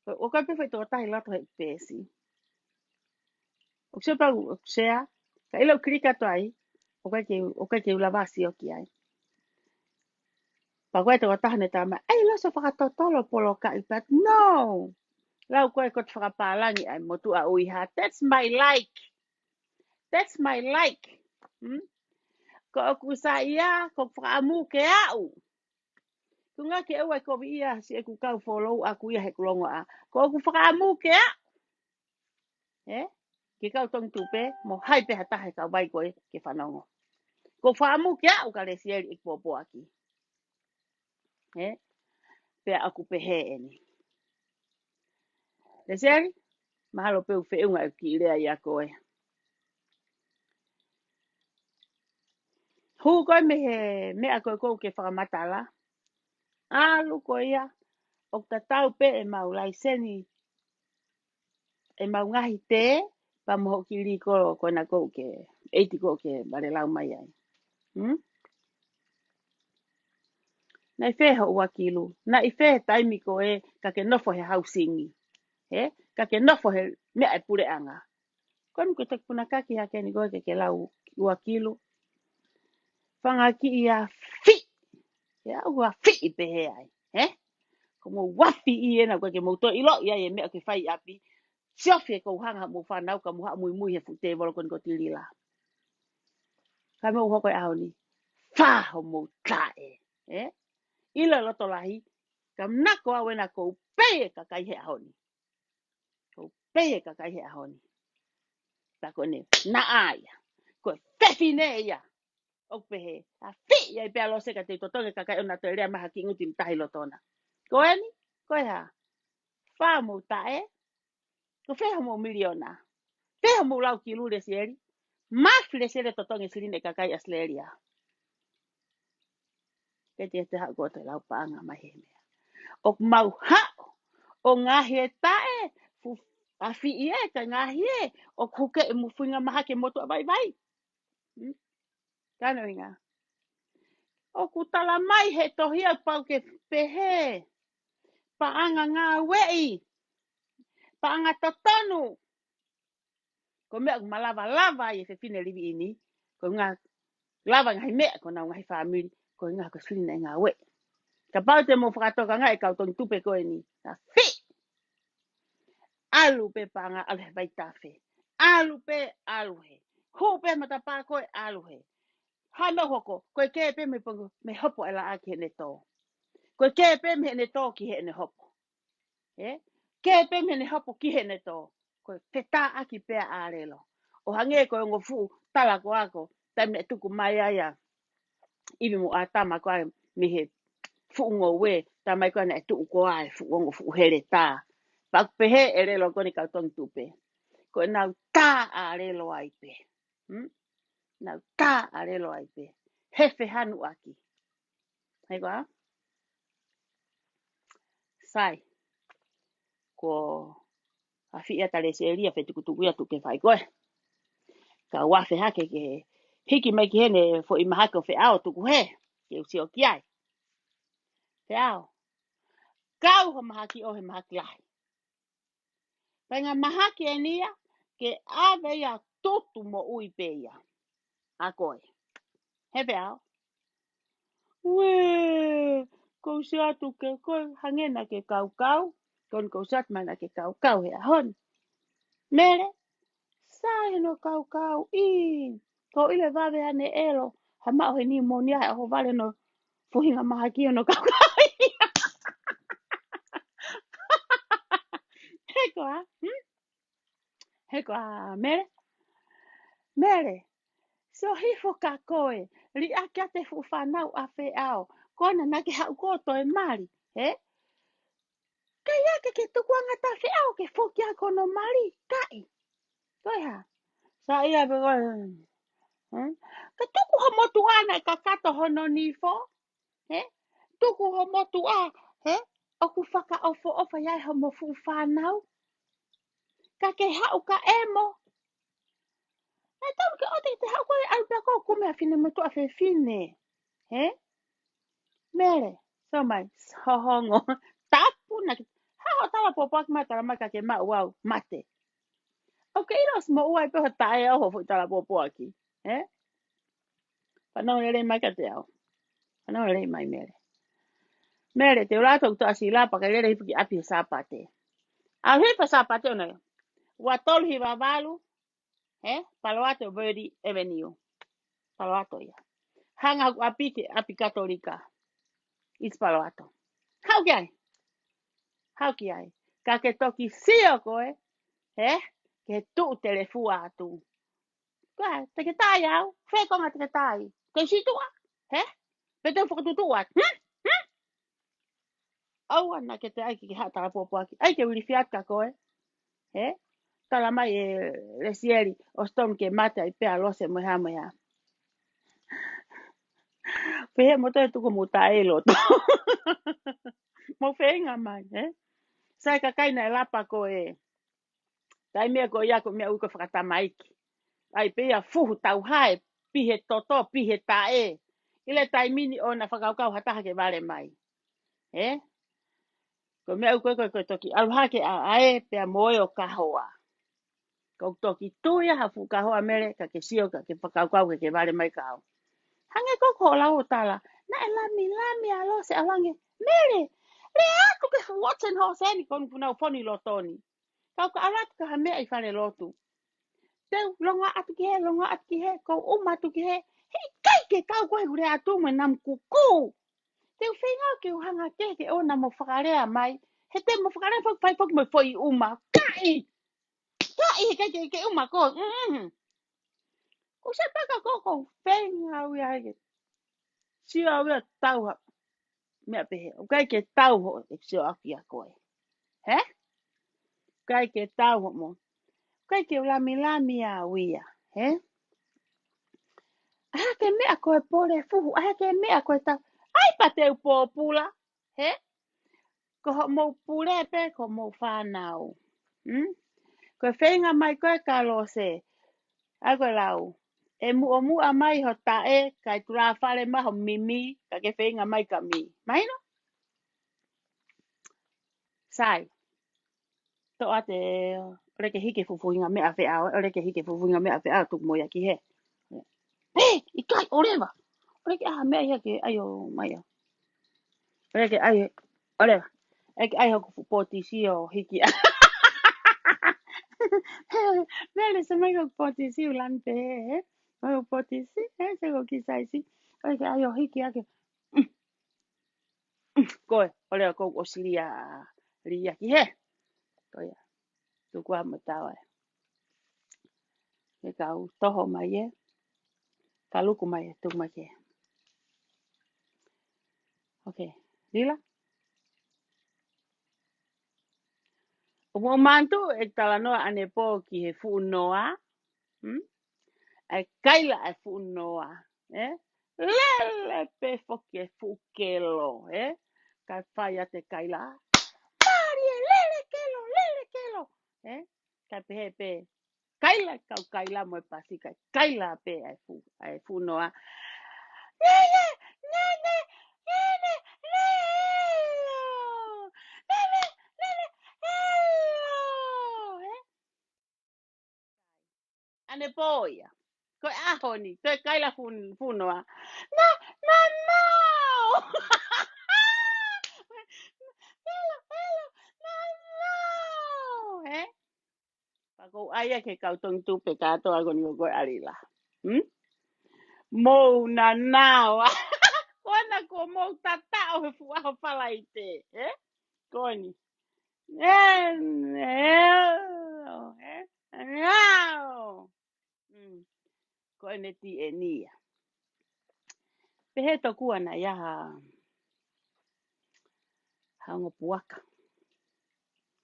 Ko, ʻoku ʻi ai pē foʻi tokotaha ʻi loto he peesi. ʻOku sio pē au ʻoku sea. Ka ʻilo ʻoku kiliki atu ai. ʻOku ʻikai ke, ʻoku ʻikai ke u lava sio ki ai. Pea ko e tokotaha ne tala mai, "ʻAi, Loso, fakatotolo polokaʻi," but no. Lau ko ē ko e fakapālangi ʻa e motuʻa ʻuiha. That's my like. That's my like. Hmm? Ko ʻeku saiʻia, ko ʻeku fakaʻamu ke aʻu. Ko e ʻuhinga ke ʻoua ʻe kovi ia, siʻeku kau follow ʻaku ia he ʻeku longoaʻa. Ko ʻeku fakaʻamu ke aʻu. Ē? Ke kau tongi tupe, mo hai pē ha taha he kauvai ko ē ke fanongo. Ko e fakaʻamu ke aʻu ka Lesieli ʻeku pōpoaki. Ē? Pea ʻoku pehē eni. Lesieli, mahalo pē ʻoku feʻunga ʻeku kiʻi lea ia ko ē. Hū ko ē mei he meʻa ko ē ʻoku ke fakamatala. ʻAlu ko ia, ʻoku tatau pē ʻemau laiseni, ʻemau ngaahi tē, pea mo hoʻo kiʻi likolo ko ena ʻoku ke, ʻeiti ʻoku ke vale lau mai ai. Hmm? Naʻe fē hoʻo ua kilu, naʻe fē he taimi ko ē ka ke nofo he hausingi. Ē? Ka ke nofo he meʻa ʻa e puleʻanga. Ko eni ko e toki puna kaki hake ni ko ē ke ke lau ua kilu. Fanga kiʻi afi. ʻE au afi pehē ai. Ē? Ko mou afi ʻi ena ko ē ke mou toe ʻiloʻi ai e meʻa ʻoku ke fai ʻi ʻapi. Siofi e kouhanga mo e fānau ka mou haʻu muimui he fuʻu tēvolo ko eni ko Tilila. Ka mou hoko he ʻaho ni. Fā homou taʻe. Ē? ʻIlo e loto lahi. Ka manako au ena ʻoku ou pehē e kakai he ʻaho ni. ʻOku ou pehē e kakai he ʻaho ni. Tā ko eni. Naʻa ia. Ko e fefine ia. ʻOku pehē. Afi ia ʻi pea Lose ka te totongi e kakai ʻo na toe lea mai ha kiʻi ngutu ʻi matahi lotona. Ko eni? Ko e hā? Fā homou taʻe. Ko fē homou miliona? Fē homou lau kilu Lesieli? Mafi Lesieli totongi e silini e kakai ʻAositelēlia. Ke te te haʻu ko te lau paʻanga mai he meʻa. ʻOku mau haʻu ʻo ngaahi e taʻe, fuʻu ʻAfiʻi ē, ka ngaahi ē, ʻoku ke e mo fuinga mahaki motuʻa vaivai. Hmm? Ka ko e ʻuhinga. ʻOku tala mai he tohi ʻa pau ke pehē. Paʻanga ngāueʻi. Paʻanga totonu. Ko e meʻa ʻoku malava lava ai e fefine Liviʻini, ko e ngaahi lava ngaahi meʻa ko ʻenau ngaahi fāmili, ko e ngaahi ko e fili naʻe ngāueʻi. Kapau te mou fakatokangaʻi e kau tongi tupe ko eni, na fi. ʻAlu pē paʻanga ʻalu he vaitafe. ʻAlu pē ʻalu he. Hū pē matapā ko ē ʻalu he. Hano hoko, ko e kē pē mei pongo, mei hopo e laʻā ki heʻene tō. Ko e kē pē mei heʻene tō ki heʻene hopo. Ē? Kē pē mei heʻene hopo ki heʻene tō. Ko e fetāʻaki pē ʻa ʻAlelo. ʻO hangē ko e ongo fuʻu tala ko ako, taimi naʻe tuku mai ai ʻa ʻIvi mo ʻĀtama ko ē mei he fuʻu ngoue, talamai ko ē naʻe tuʻu ko ē fuʻu ongo fuʻu heletā. Pea ʻoku pehē ʻe ʻAlelo ko eni kau tongi tupe. Ko ʻenau tā ʻa ʻAlelo ai pē. Hmm? Nau tā ʻa ʻAlelo ai pē. He fehanuʻaki. Hei koā? Sai. Ko ʻAfiʻi ʻa Taleseli ʻa fetukutuku ia tuku ke fai ko ē. Ka ua fe hake ke hiki mai ki heni foʻi mahaki ʻo Feʻao tuku hē. Ke u sio ki ai. Feʻao. Kau ho mahaki ʻo he mahaki lahi. Pea ngaahi mahaki eni ia, ke ʻave ia tutu moʻui pē ia. ʻA koe. He Feʻao. Uē, kou sio atu ke koe hangē naʻa ke kaukau, ko eni kou sio atu mai naʻa ke kaukau he ʻaho ni. Mele, sai hono kaukau ʻi, ko ile vave ʻene ʻelo, ha maʻu he nimonia he ʻaho vale hono fuhinga mahaki hono kaukau ia. He koā, hmm? He koā, Mele? Mele, sio hifo kia koe, liʻaki ʻa e fuʻu fānau ʻa Feʻao, ko ena naʻa ke haʻu koe ʻo toe mali, he? Ka ia ke ke tukuange ʻa Feʻao ke foki ʻa hono mali, kaʻi. Ko e hā? Sai ia pē ko e, hmm? Ka tuku ho motuʻa naʻe kakato hono nifo, he? Tuku ho motuʻa, he? ʻOku fakaʻofoʻofa ia ʻe homo fuʻu fānau. Ka ke haʻu ka ʻemo. Naʻe talu ke ʻoua te te haʻu koe ʻalu pē ʻo kumi ha finemotuʻa fefine. He? Mele, sio mai, hohongo. Tapu naʻa ke, ha ho tala pōpoaki mai talamai ka ke maʻu au, mate. ʻOku ke ʻilo ʻosi moʻua ai pē ho taʻe ʻo ho foʻi tala pōpoaki. He? Fanongo lelei mai kiate au. Fanongo lelei mai Mele. Mele, te u lau atu ʻeku toʻasila pea ke lele hifo ki ʻapi he Sāpate. ʻAlu hifo he Sāpate ʻo nai. Ua tolu hiva valu, he? Palo Alto Verde Avenue. Palo Alto ia. Hanga hoku ʻapi ki he ʻapi Katolika. ʻIsi Palo Alto. Haʻu ki ai. Haʻu ki ai. Ka ke toki sio koe, he? Ke tuʻu telefua atu. Ko e, te ke tai au, fē konga te ke tai. Te u situʻa, he? Pe te u fakatutuʻa, hmm? Hmm? ʻOua naʻa ke toe ʻai ke ke haʻu tala pōpoaki. ʻAi ke u ilifia atu kia koe. He? Talamai ʻe Lesieli, ʻosi tonu ke mate ai pē ʻa Lose mo e hā mo e hā. Pehē mo toe tuku mo taʻe loto. Mo feinga mai, he? Sai kakai naʻe lapa ko e. Taimi ko ia ko e meʻa ʻoku ui ko e fakatamaiki. ʻAi pē ia fuhu tauhae, pihe toto, pihe taʻe. ʻI he taimi ni ʻoua naʻa fakakaukau ha taha ke vale mai. He? Ko e meʻa ʻoku ui ko e, ko e toki ʻalu hake ʻa, ʻa e pea mo e ʻo kahoa. Ko e toki tui ʻa ha fuʻu kahoa Mele ka ke sio ka ke fakakaukau ke ke vale mai kau. Hangē ko ko lau ʻo tala. Naʻe lamilami ʻa Lose ʻalu ange. Mele, lea atu ke fuoten hoseni ko e ʻuhinga ʻoku nau fonu ʻi loto ni. Kau ka ʻalu atu ki ha meʻa ʻi fale lotu. Te u longoaʻa atu ki hē, longoaʻa atu ki hē, kou ʻuma atu ki hē. Heʻikai ke kau koe he ʻeku lea atu mo e namu kukū. Te u feinga ke u hanga ke ke ʻoua naʻa mo fakalea mai. He te mo fakalea fai, fai foki mo e foʻi ʻuma. Kaʻi! Kaʻi heʻikai ke, ke ʻuma koe. Mm-hmm. Ko se paka ko ko feinga au ia ke. Sio au ia tau ha. Meʻa pehē. ʻOku ʻikai ke tau hoʻo ʻeku sio ʻaki ʻa koe. He? ʻOku ʻikai ke tau hoʻomo. ʻOku ʻikai ke u lamilami au ia. He? ʻAi ke meʻa ko e pole fuhu. ʻAi ke meʻa ko e tau. ʻAi pea te u pōpula. He? Ko hoʻomou pule pē, ko hoʻomou fānau. Hmm? Ko e feinga mai ko ē Kalose. ʻA ko e lau. ʻE muʻomuʻa mai ho taʻe, kae tulāfale mai ho mimi, ka ke feinga mai ka mi. Mahino? Sai. Toʻa te, ʻoua ke hiki fufuinga meʻa feʻao, ʻoua ke hiki fufuinga meʻa feʻao tuku mo ia ki hē. Hē, ʻikai, ʻoleva. ʻOua ke ʻai ha meʻa ia ke ʻai ʻo mai ʻo. ʻOua ke ʻai, ʻoleva. ʻOua ke ʻai hoku fuʻu pōtisi ʻo hiki ʻa. Mele se mai hoku pōtisi ʻulani pē, ē? Mai hoku pōtisi, ē, se ko ki saisi. ʻOua ke ʻai ʻo hiki ʻa ke. Ko e, ʻoleva ko ʻOsilia, lia ki hē. Ko ia. Tuku ā mo tau ē. Ke kau toho mai ē. Ka luku mai ē, tuku mai ke. Ok. Lila? ʻOku ou manatu ʻeku talanoa ʻanepō ki he fuʻu noa. Hmm? ʻAi kaila ʻa e fuʻu noa. Ē? Lele pē foki e fuʻu kelo. Ē? Kae fai atu e kaila. Mālie, lele kelo, lele kelo. Ē? Kae pehē pē. Kaila, kau kaila mo e pasi, kae kaila pē ʻa e fuʻu, ʻa e fuʻu noa. Nene, nene, nene, elo. Nene, nene, elo. Ē? ʻAnepō ia. Ko e ʻaho ni, toe kaila fuʻu, fuʻu noa. Na, na, no. Elo, elo, na, no. Ē? Pea ko u ʻai ʻa ke kau tongi tupe kātoa ko eni ʻo ko e ʻalila. Hmm? Mou nanao. Ko ena ko mou tataʻo he fuʻu ʻaho Falaite. Ē? Ko eni. Ē, ē, ē, ē. Hmm. Ko ʻene tiʻeni ia. Pehē tokua naʻe ʻi ai ha, ha ongo puaka.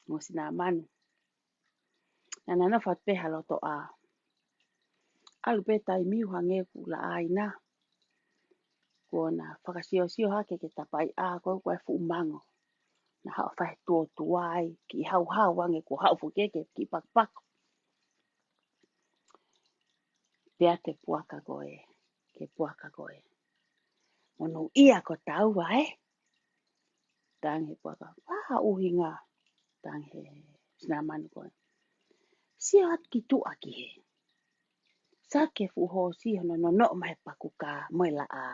Ongo sinamanu. Naʻa na nofo atu pē ha loto ʻā. ʻAlu pē taimi ʻo hangē ʻoku laʻā ʻi na. Kuo na fakasiosio hake ke tapai ʻā ko ē ko e fuʻu mango. Na haʻu ʻo fai tuotuai, kiʻi hauhau ange kuo haʻu foki ke kiʻi pakupaku. Pea te puaka ko ē, ke puaka ko ē. Monūʻia ko taua ē. Tangi he puaka, ʻā ʻuhinga. Tangi he sinamanu ko ē. Sio atu ki tuʻa ki hē. Sio ki he fuʻu hoosi hono nonoʻo mai he pakuka mo e laʻā.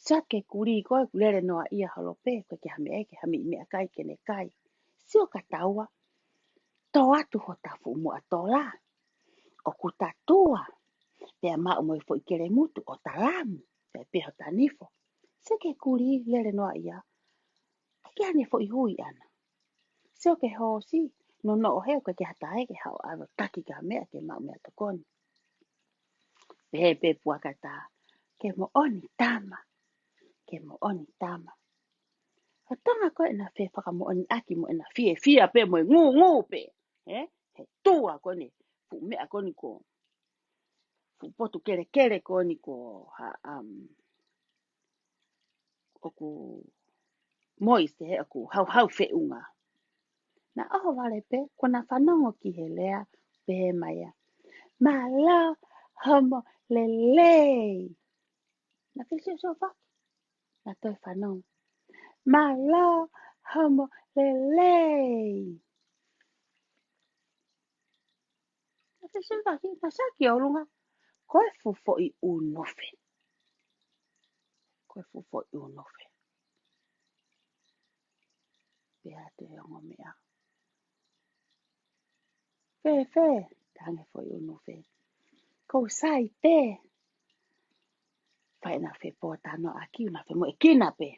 Sio ki he kulī ko ē ʻoku lele noaʻia holo pē, ʻoku ʻikai ke ha meʻa ke ha meʻa, meʻakai ke ne kai. Sio ka taua, tō atu hota fuʻu muʻa tola. ʻOku ta tua, pea maʻu mo e foʻi kelemutu ʻo ta lamu, pea pē hota nifo. Sio ki he kulī lele noaʻia, ʻikai ke ʻi ai haʻane foʻi hui ʻana. Sio ki he hoosi, nonoʻo he ʻoku ʻikai ke ha taha ke haʻu ʻo ʻave ʻo taki ki ha meʻa ke maʻu meʻatokoni. Pehē pē puaka ʻe taha, ke moʻoni tama, ke moʻoni tama. Ka tanga ko ē ʻena fefakamoʻoniʻaki mo ʻena fiefia pē mo e ngūngū pē. Ē? He tua ko eni, fuʻu meʻa ko eni ko. Fuʻu potu kelekele ko eni ko ha, um, ʻoku moist, he ʻoku hauhau feʻunga. Na ʻohovale pē, kuo na fanongo ki he lea, pehē mai ʻa. Mālō homo lelei. Na fesiosio foki. Na toe fanongo. Mālō homo lelei. Na fesiosio foki, na sio ki ʻolunga. Ko e fuʻu foʻi ʻunufe. Ko e fuʻu foʻi ʻunufe. Pea te ongo meʻa. Fēfē, tangi foʻi ʻunufe. Ko u sai pē. Fai na fepōtalanoaʻaki, na femoʻuekina pē.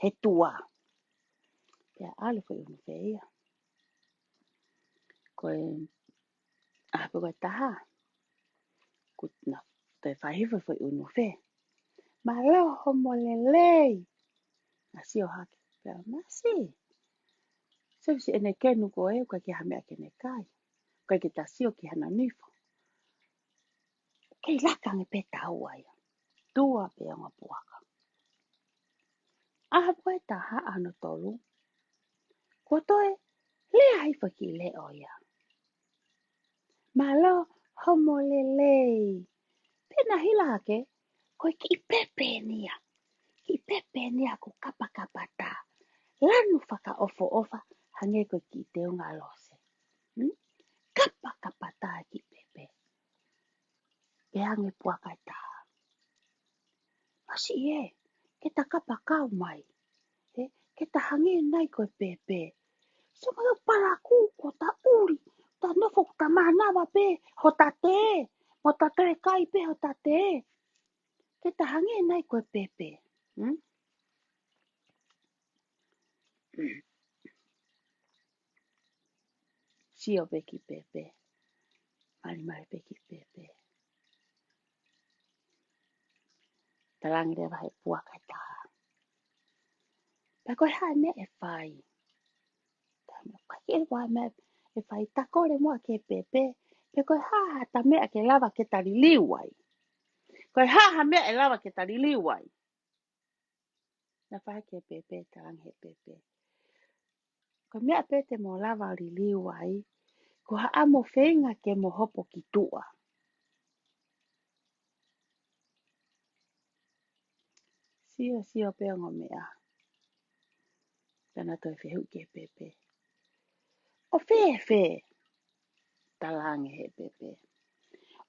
He tua. Pea ʻalu foʻi ʻunufe ia. Ko e, ʻā pē ko e taha. Kuo na toe fai hifo foʻi ʻunufe. Mālō homo lelei. Na sio hake. Pea masi. Sio ki heʻene kenu ko ē, ʻoku ʻikai ke ha meʻa ke ne kai. ʻOku ʻikai ke ta sio ki hano nifo. Kei laka ange pē taua ia. Tua pē ongo puaka. ʻAho ko ē taha, ʻaho hono tolu. Kuo toe lea hifo e kiʻi leʻo ia. Mālō hoʻomou lelei. Pea na hila hake, ko e kiʻi pepe eni ia. Kiʻi pepe eni ia ʻoku kapakapatā. Lanu fakaʻofoʻofa, hangē ko e kiʻi teunga lose. Hmm? Kapakapatā e kiʻi pepe. Pea hangē puaka ʻe taha. Masiʻi ē, ke ta kapakau mai. He, ke ta hangē nai ko e pepe. So mai o palakū, ko ta ʻuli, ta nofo, ta mānava pē hota tē, mo ta toe kai pē hota tē. Ke ta hangē nai ko e pepe. Hmm? Sio pē ki pepe. Malimali pē ki pepe. Talaange leva he puaka ʻe taha. Pea ko e hā e meʻa ʻe fai? Ka ke ʻi ai ha meʻa ʻe fai, ta kole muʻa ki he pepe. Pea ko e hā ha meʻa ke lava ke ta liliu ai? Ko e hā ha meʻa ʻe lava ke ta liliu ai? Na fai ki he pepe, talaange he pepe. Ko e meʻa pē te mo lava liliu ai, ko haʻamo feinga ke mo hopo ki tuʻa. Sio, sio pē ongo meʻa. Pea na toe fehuʻi ki he pepe. ʻO fēfē? Talaange he pepe.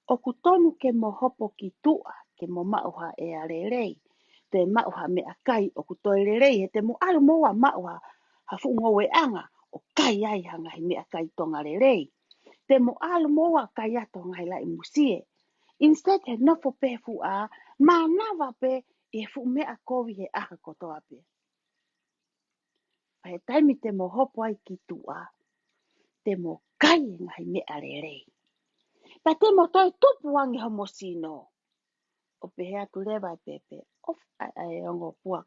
ʻOku tonu ke mo hopo ki tuʻa, ke mo maʻu ha ʻea lelei. Toe maʻu ha meʻakai ʻoku toe lelei, he te mo ʻalu mo ua maʻu ha, ha fuʻu ngoueʻanga, ʻo kai ai ha ngaahi meʻakai Tonga lelei. Te mo ʻalu mo ua kai atu ha ngaahi laʻi musie. Instead he nofo pē fuʻa, mānava pē ʻi he fuʻu meʻa kovi he ʻaho kotoa pē. Pea he taimi te mo hopo ai ki tuʻa, te mo kai e ngaahi meʻa lelei. Pea te mo toe tupu ange homo sino. ʻO pehē atu leva e pepe, ʻo f-, ʻa, ʻa e ongo puaka.